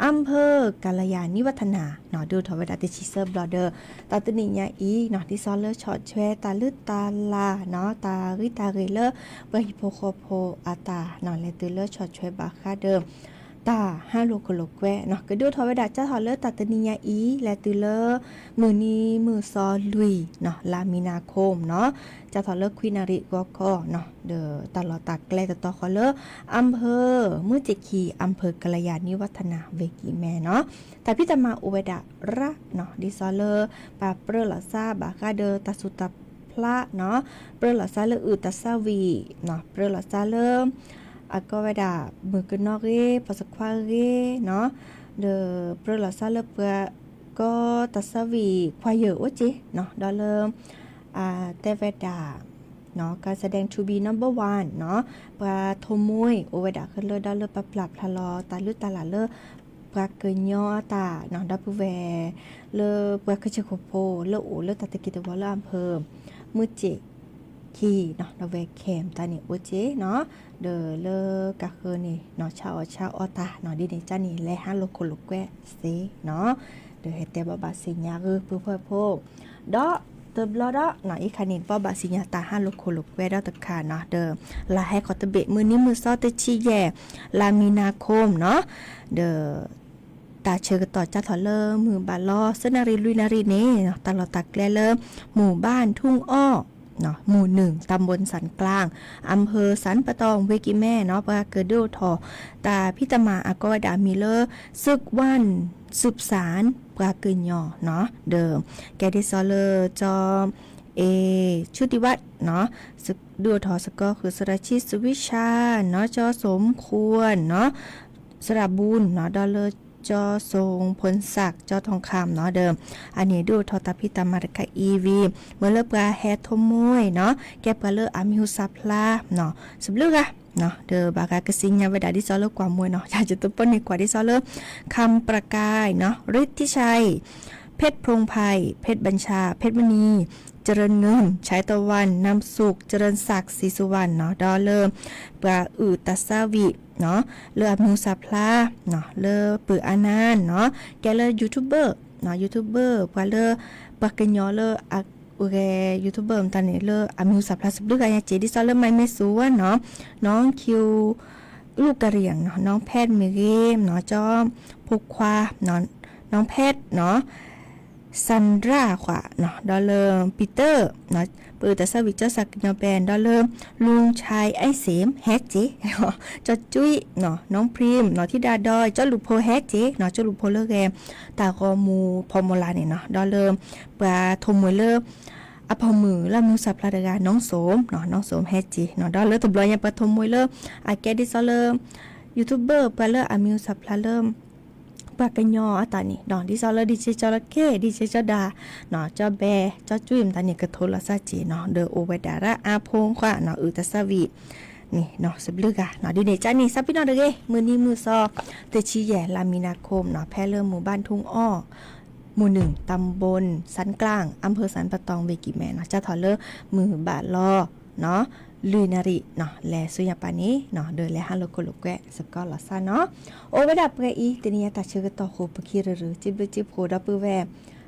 อำเภอกาลยานิวัฒนาနီၤ, ဒုးအိၣ်ထီၣ်ဝဲဒၣ်တဆံသၢဘျီဒီး တၢ်တနံၤညါအံၤနီၤ, ဒ်သိးလၢဆီၣ်ထွဲတၢ်လုၢ်တၢ်လၢ်နီၤ, တၢ်ဂံၢ်တၢ်ဂ့ၤလၢ ပှၤဟံၣ်ဖိဃီဖိအတၢ်နီၤ, လဲၤတုၤလၢဆီၣ်ထွဲဘၣ်ဃးဒီး တၢ်ဟါလိာ်ခိၣ်လိာ်ကွဲနီၤ ကဒုးအိၣ်ထီၣ်ဝဲဒၣ် ကၢ်ထီၣ်လၢတၢ်တနံၤညါအံၤ လဲၤတုၤလၢ မုၢ်နံၤမုၢ်သီလွံၢ်နီၤ လါမံၤနၤခိၣ်နီၤ ကၢ်ထီၣ်လၢခွံနၣ်ရံၣ်ဂီၤခီနီၤ ဒီးတၢ်လီၢ်တၢ်ကျဲတတီၤဃီလၢ အၣ်ဖၢၣ်မုၢ်စ့ၢ်ခံ အၣ်ဖၢၣ်ကလယၤနံဝတနၢ်ဝ့ၢ်ကံၢ်မဲနီၤ တၢ်ဖံးတၢ်မၤအိၣ်ဝဲဒၣ်ရၣ်နီၤ ဒ်သိးလၢ ပှၤပြၢလိာ်သးဘၣ်ဃးဒီးတၢ်ဆူးတၢ်ဖျးနီၤ ပြၢလိာ်သးလၢအုၣ်တၢ်သၣ်ဝံၤနီၤ ပြၢလိာ်သးလၢ အကီဝဲဒၣ် မုၣ်ကနီၤဂ့ၤ ပှၤသခွါဂ့ၤနီၤ ဒီးပြၢလိာ်သးလၢပှၤကီတၢ်သၣ်ဝံၤ ခွါယၢၢ်အိၣ်က့နီၤ ဒီးလၢ တဲဝဲဒၣ် การแสดง to be number one နီၤ ပှၤထိးမှဲအိၣ်ဝဲဒၣ်ခဲလၢာ် ဒီးလၢပပျၢ်ဖျါလီၤတၢ်လုၢ်တၢ်လၢ်လၢ ပှၤကညီအတၢ်နီၤ ဒီပုၢ်ဝဲၢ် လၢပှၤခရံာ်ဖိ လၢအိၣ်လၢတၢ်တက့ၢ်တဝီၤလၢအၣ်ဖၢၣ် မုၢ်စ့ၢ်ခံနီၤ ဒီးဝဲခဲမ်တၢ်န့ၣ်အိၣ်က့နီၤ ဒီးလၢကါဃၢၤန့ၣ်နီၤ ဆါအီၣ်ဆါအီတၢ်နီၤ ဒ်န့ၣ်ကန့ၣ် လဲၤဟါလိာ်ခိၣ်လိာ်ကွဲစ့နီၤ ဒီးဟဲတဲဘၣ်ဘၣ်စံၣ်ညါဂ့ၤ ပုၢ်ဖိဝဲၢ်ဖိ ဒီးတဘျီဒီးနီၤ အံၤခါန့ၣ် ဘၣ်ဘၣ်စံၣ်ညါတၢ်ဟါလိာ်ခိၣ်လိာ်ကွဲဒီးတခါနီၤ ဒီး လါဟဲခီတဘ့ၣ် မုၢ်နံၤမုၢ်သီတဆံယဲၢ် လါမံၤနၤခိၣ်နီၤ ဒီး တၢ်ဆၢကတီၢ်ကၢ်ထီၣ်လၢမုၢ်ဘၣ်လီၤ သၢနၣ်ရံၣ်လွံၢ်နၣ်ရံၣ်န့ၣ် တၢ်လီၢ်တၢ်ကျဲလၢ မူၣ်ဘၣ်ထူၣ်အီၣ် မူၣ်နုၣ် တၢ်ဘိၣ်စၣ်ကျၣ် အၣ်ဖၢၣ်စၣ်ပတီၣ် ဝ့ၢ်ကံၢ်မဲနီၤ ပှၤကဒုးအိၣ်ထီၣ် တၢ်ဖံးတၢ်မၤအကိးဝဲဒၣ်မံၤလၢ သိုၣ်ဝၣ် သိုၣ်စၣ် ပှၤကညီနီၤ ဒီး ကဲဒ်သိးလၢ ကၠီ အ့ ဆူတံဝၣ်နီၤ ဒုးအိၣ်ထီၣ်စ့ၢ်ကီး ဃုစရၣ်ဆံ စဝံၣ်ဆၣ်နီၤ ကၠီစိၣ်ခွါနီၤ စရၣ်ဘူၣ်နီၤ ဒီးလၢ ကၠီစိၣ်ဖိၣ်စၣ် ကၠီထွန်းခမ်းနီၤ ဒီး အန့ၣ်ဒုးအိၣ်ထီၣ်တၢ်ဖံးတၢ်မၤတခါအံၤဝံၤ မ့ၢ်လၢပှၤဟဲထိးမှဲနီၤ ကဲပှၤလၢအမံၤဟူသၣ်ဖျါနီၤ စဘျုးဂၤနီၤ ဒီးဘၣ်ဃးကစံၣ်ညါဝဲဒၣ်ဒ်သိးလၢကွၢ်မှဲနီၤ ယၤယတပီၢ်န့ၣ်ကွၢ်ဒ်သိးလၢ คำประกายနီၤ ฤทธิชัย เพชรพงษ์ไพร เพชรบัญชา เพชรมณี เจริญเงิน ชัยตะวัน นามสุข เจริญศักดิ์ ศรีสุวรรณနီၤ ဒီးလၢ ပှၤအုၣ်တၢ်သၣ်ဝံၤနီၤ လၢအမံၤဟူသၣ်ဖျါနီၤ လၢပုၢ်အါနၢ်နီၤ ကဲလၢ YouTuber နီၤ YouTuber ပှၤလၢ ပှၤကညီလၢအဂဲၤ YouTuber မတၤန့ၣ် လၢအမံၤဟူသၣ်ဖျါစဘျုးဂၤညါက့ ဒ်သိးလၢ မၤမဲစူဝါနီၤ နီၢ်ခံ လူကရံၣ်နီၤ နီၢ်ဖဲးမ့ၢ်ဂ့ၤနီၤ ကၠီဖိခွါ နီၢ်ဖဲးနီၤ စၣ်ဒြၣ်ခွါနီၤ ဒီးလၢ ပံတၢၣ်နီၤ ပှၤအုၣ်တၢ်သၣ်ဝံၤ ကၠီစၣ်ကညီဘဲၣ် ဒီးလၢ လူၢ်ဆဲးအဲၣ်စ့ၣ် ဟဲက့ ကၠီကွံၣ်နီၤ နီၢ်ဖရံမ်နီၤ ထံၣ်ဒၣ်ဒီး ကၠီလူၤဖိဟဲက့နီၤ ကၠီလူၤဖိလၢဂဲၤ တၢ်ဂီၤမူ formula န့ၣ်နီၤ ဒီးလၢ ပှၤထိးမှဲလၢ အပိာ်မုၣ်လၢအမံၤဟူသၣ်ဖျါတဂၤ နီၢ်စိၣ်နီၤ နီၢ်စိၣ်ဟဲက့နီၤ ဒီးလၢတဘျီညါပှၤထိးမှဲလၢ အကဲဒ်သိးလၢ YouTuber ပှၤလၢအမံၤဟူသၣ်ဖျါလၢ ပှၤကညီအတၢ်န့ၣ်နီၤ ဒ်သိးလၢ DJ ကၠီလၢက့ DJ ကၠီဒၣ်နီၤ ကၠီဘဲ ကၠီကွံၣ်မတၤန့ၣ် ကထိးလီၤသးက့နီၤ ဒီးအိၣ်ဝဲဒၣ်ရၣ်အါဖိခွါနီၤ အုၣ်တၢ်သၣ်ဝံၤ န့ၣ်နီၤ စဘျုးဂၤနီၤ ဒ်န့ၣ်ကန့ၣ် သးပ့ၤနီၣ်တဂ့ၤ မုၢ်နံၤမုၢ်သီ တဆံယဲၢ် လါမံၤနၤခိၣ်နီၤ ဖဲလၢမူၣ်ဘၣ်ထူၣ်အီၣ် မူၣ်နုၣ် ตำบลสันกลาง อำเภอสันป่าตอง ဝ့ၢ်ကံၢ်မဲနီၤ ကၢ်ထီၣ်လၢမုၢ်ဘၣ်လီၤနီၤ လွံၢ်နၣ်ရံၣ်နီၤ လဲၤဆူညါပၤန့ၣ်နီၤ ဒီးလဲၤဟါလိာ်ခိၣ်လိာ်ကွဲစ့ၢ်ကီးလီၤသးနီၤ အိၣ်ဝဲဒၣ်ပှဲၤအံၤ တနံၤညါတၢ်ဆၢကတီၢ်ဃိာ် ပခံရၢ်ရၢ် စံးဘျုးစံးဖှိၣ်ဒီပုၢ်ဝဲၢ်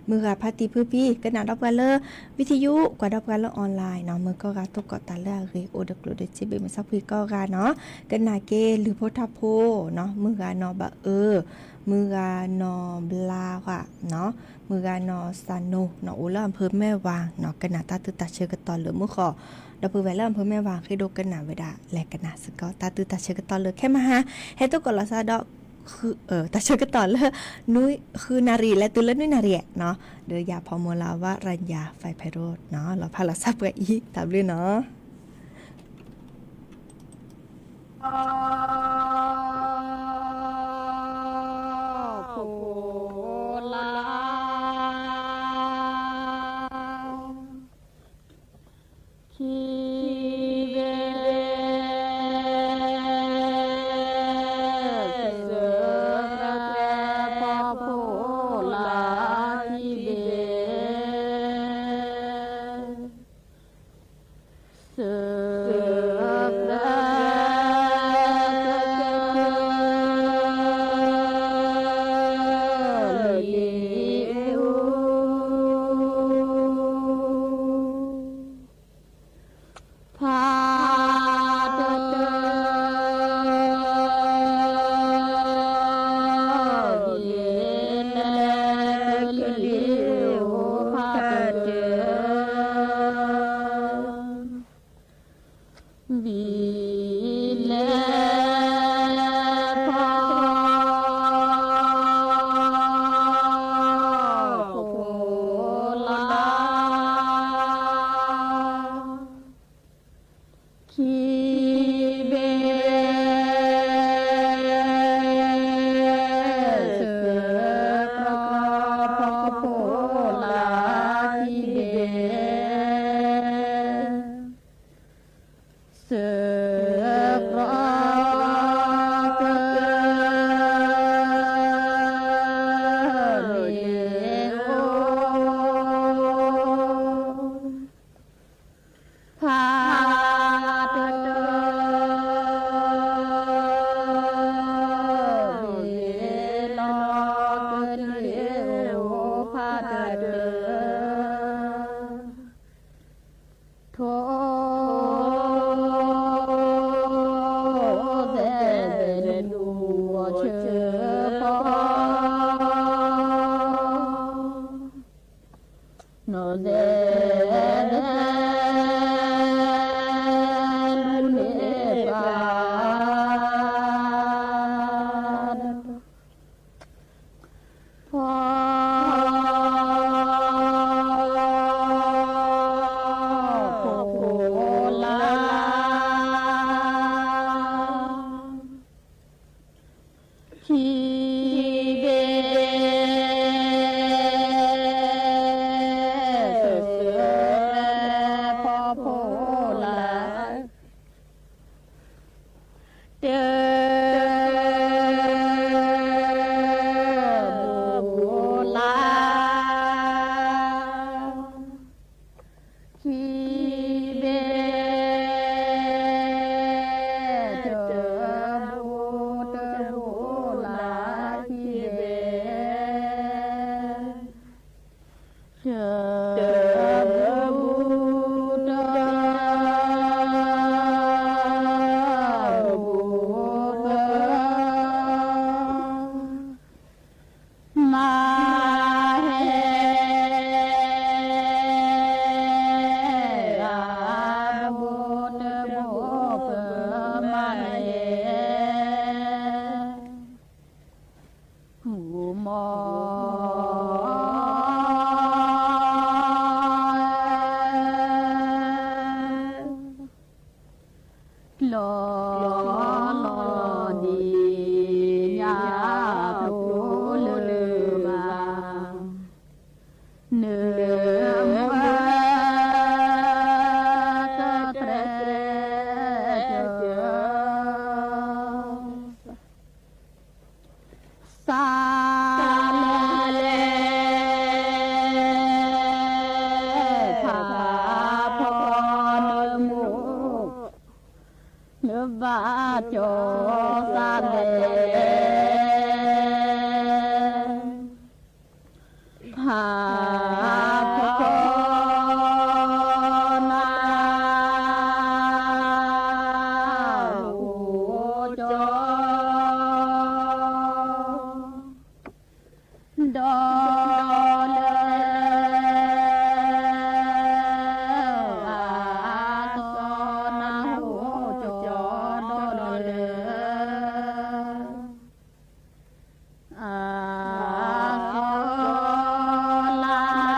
မုၢ်ဂၤဖါတံၢ်ဖုဖံ ကနၣ်ဒီးပှၤလၢ ဝံသယု ကွၢ်ဒီးပှၤလၢ online နီၤ မုၢ်ကီၢ်ဂၤသကိးတၢ်လၢအဂ့ၤ အိၣ်ဒီးကျိၣ်ဒီးစ့ဘ့ၣ်မုၢ်ဆါဖှံကိးဂၤနီၤ ကနၣ်က့ၤလုၢ်ဖိထါဖိနီၤ မုၢ်ဂၤနီၢ်ဘၣ်အၢ မုၢ်ဂၤနီၢ်ဘျါဃာ်နီၤ မုၢ်ဂၤနီၢ်စၢ်နိနီၤ အိၣ်လၢအၣ်ဖၢၣ်မဲၢ်ဝၤနီၤ ကနၣ်တၢ်သုတၢ်ဆၢကတီၢ်လၢမုၢ်ဃီ ဒီပုၢ်ဝဲၢ်လၢအၣ်ဖၢၣ်မဲၢ်ဝၤ ဃ့ဒိကနၣ်ဝဲဒၣ် လဲၤကနၣ်စ့ၢ်ကီး တၢ်သုတၢ်ဆၢကတီၢ်လၢခဲမဟါ ဟဲသကိးလီၤသးဒီး တၢ်ဆၢကတီၢ်လၢ နွံ ဃုနၣ်ရံၣ် လဲၤတုၤလၢနွံနၣ်ရံၣ်နီၤ ဒီးယၤဖီမီၤလၤဝါ ရၣ်ယၤ ဖဲးဖဲးရိၣ်နီၤ လီၤဖးလီၤသးပှဲၤအံၤ တၢ်ဘျုးနီၤ ဖီခိၣ်လၢ ခံဘ့ၣ်, စၢၤဖီခိၣ်လၢခံဘ့ၣ်, စၢၤဖီခိၣ်လၢ ဖးတၢၢ်, လီၤကတၢၢ်, ဖးတၢၢ်, ထိ သဲးသဲးလူၤအီၤဆၢဖီ နီၢ်သဲး လူၤန့ၢ်ပှၤ ဖီခိၣ်လၢ ခံဘ့ၣ်, စၢၤဖီခိၣ်လၢ တၢ် ဘူၣ်လၢ ခံဘ့ၣ်, တၢ်ဘူၣ်တၢ်ဘူၣ်လၢခံဘ့ၣ်, တၢ်ဘူၣ်တၢ်ဘူၣ်တၢ် မၤဟဲ အဘူၣ်တဘူၣ်ပမၤဟဲ မူမီ လီၤလီၤဒ်ညါ ဖျိလၢၤဘၣ် နမၢကတြဲ စးလဲၤ ဖးဖီနမူ နဘၣ်ကၠီစးလဲၤ ဖးဖီန ဟူကၠီ ဒီးလၢ အသီနဟူကၠီဒီးလၢ အ လၢ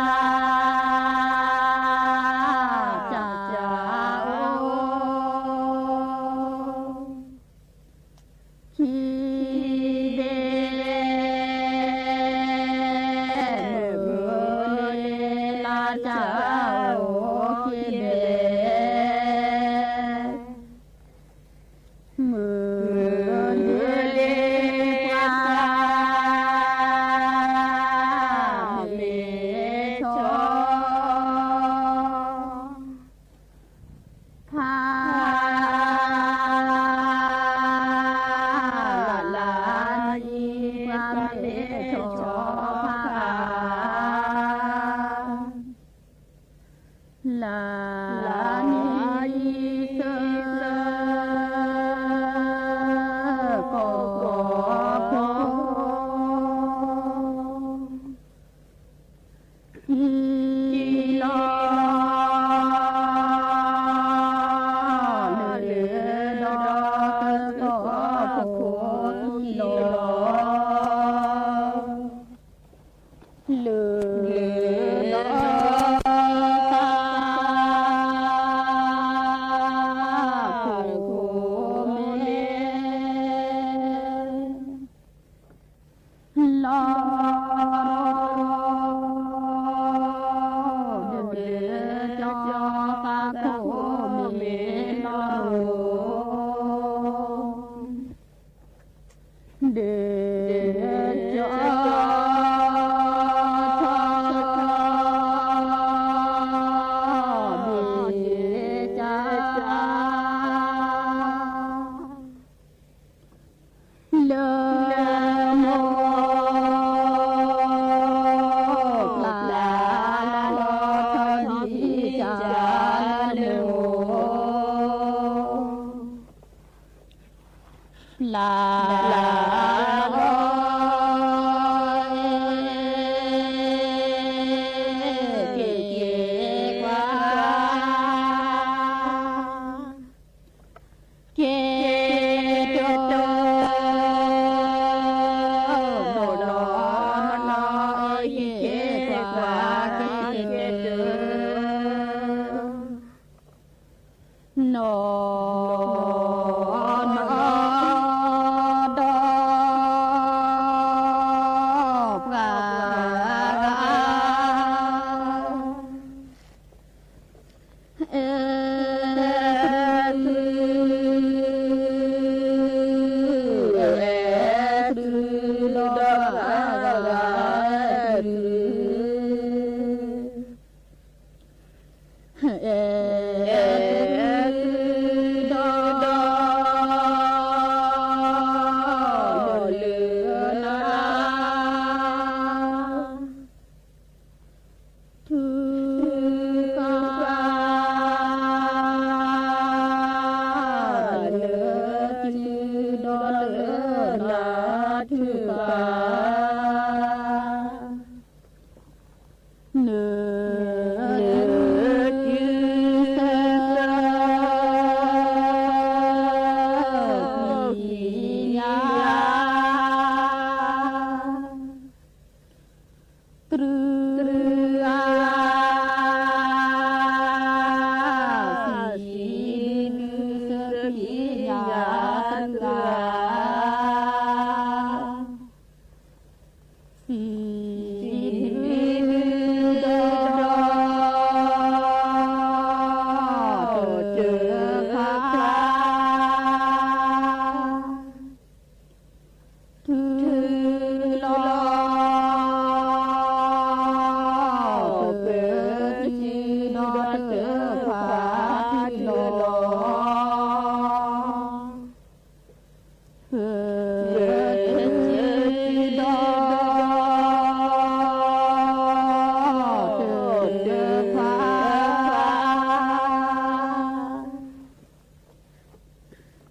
လၢလီၤ က့ၤက့ၤကွၢ် က့ၤက့ၤ နီၢ်နီၢ် က့ၤက့ၤကွၢ် က့ၤက့ၤ နီၢ်နီၢ် ဒီးပှၤဂၤ အဲၣ်သု အဲၣ်သု ဒီးပှၤဂၤ အဲၣ်သု အဲၣ်သု ဒီး ဒီးလၢနၤ ထုကဖၣ် လၢစုဒီးလၢနၤ ထုကဖၣ် နုာ် နုာ်စု သ့ၣ်ညါ တြူအ စံးဘျုးသ့ၣ်ညါတြူအ စံးဘျုးဒီး တၢ်ထုကဖၣ် ထုလီၤ ပစုဒီးတၢ်ထုကဖၣ် ထုလီၤ ပစုဒီး တၢ်ထုကဖၣ်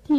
ထံ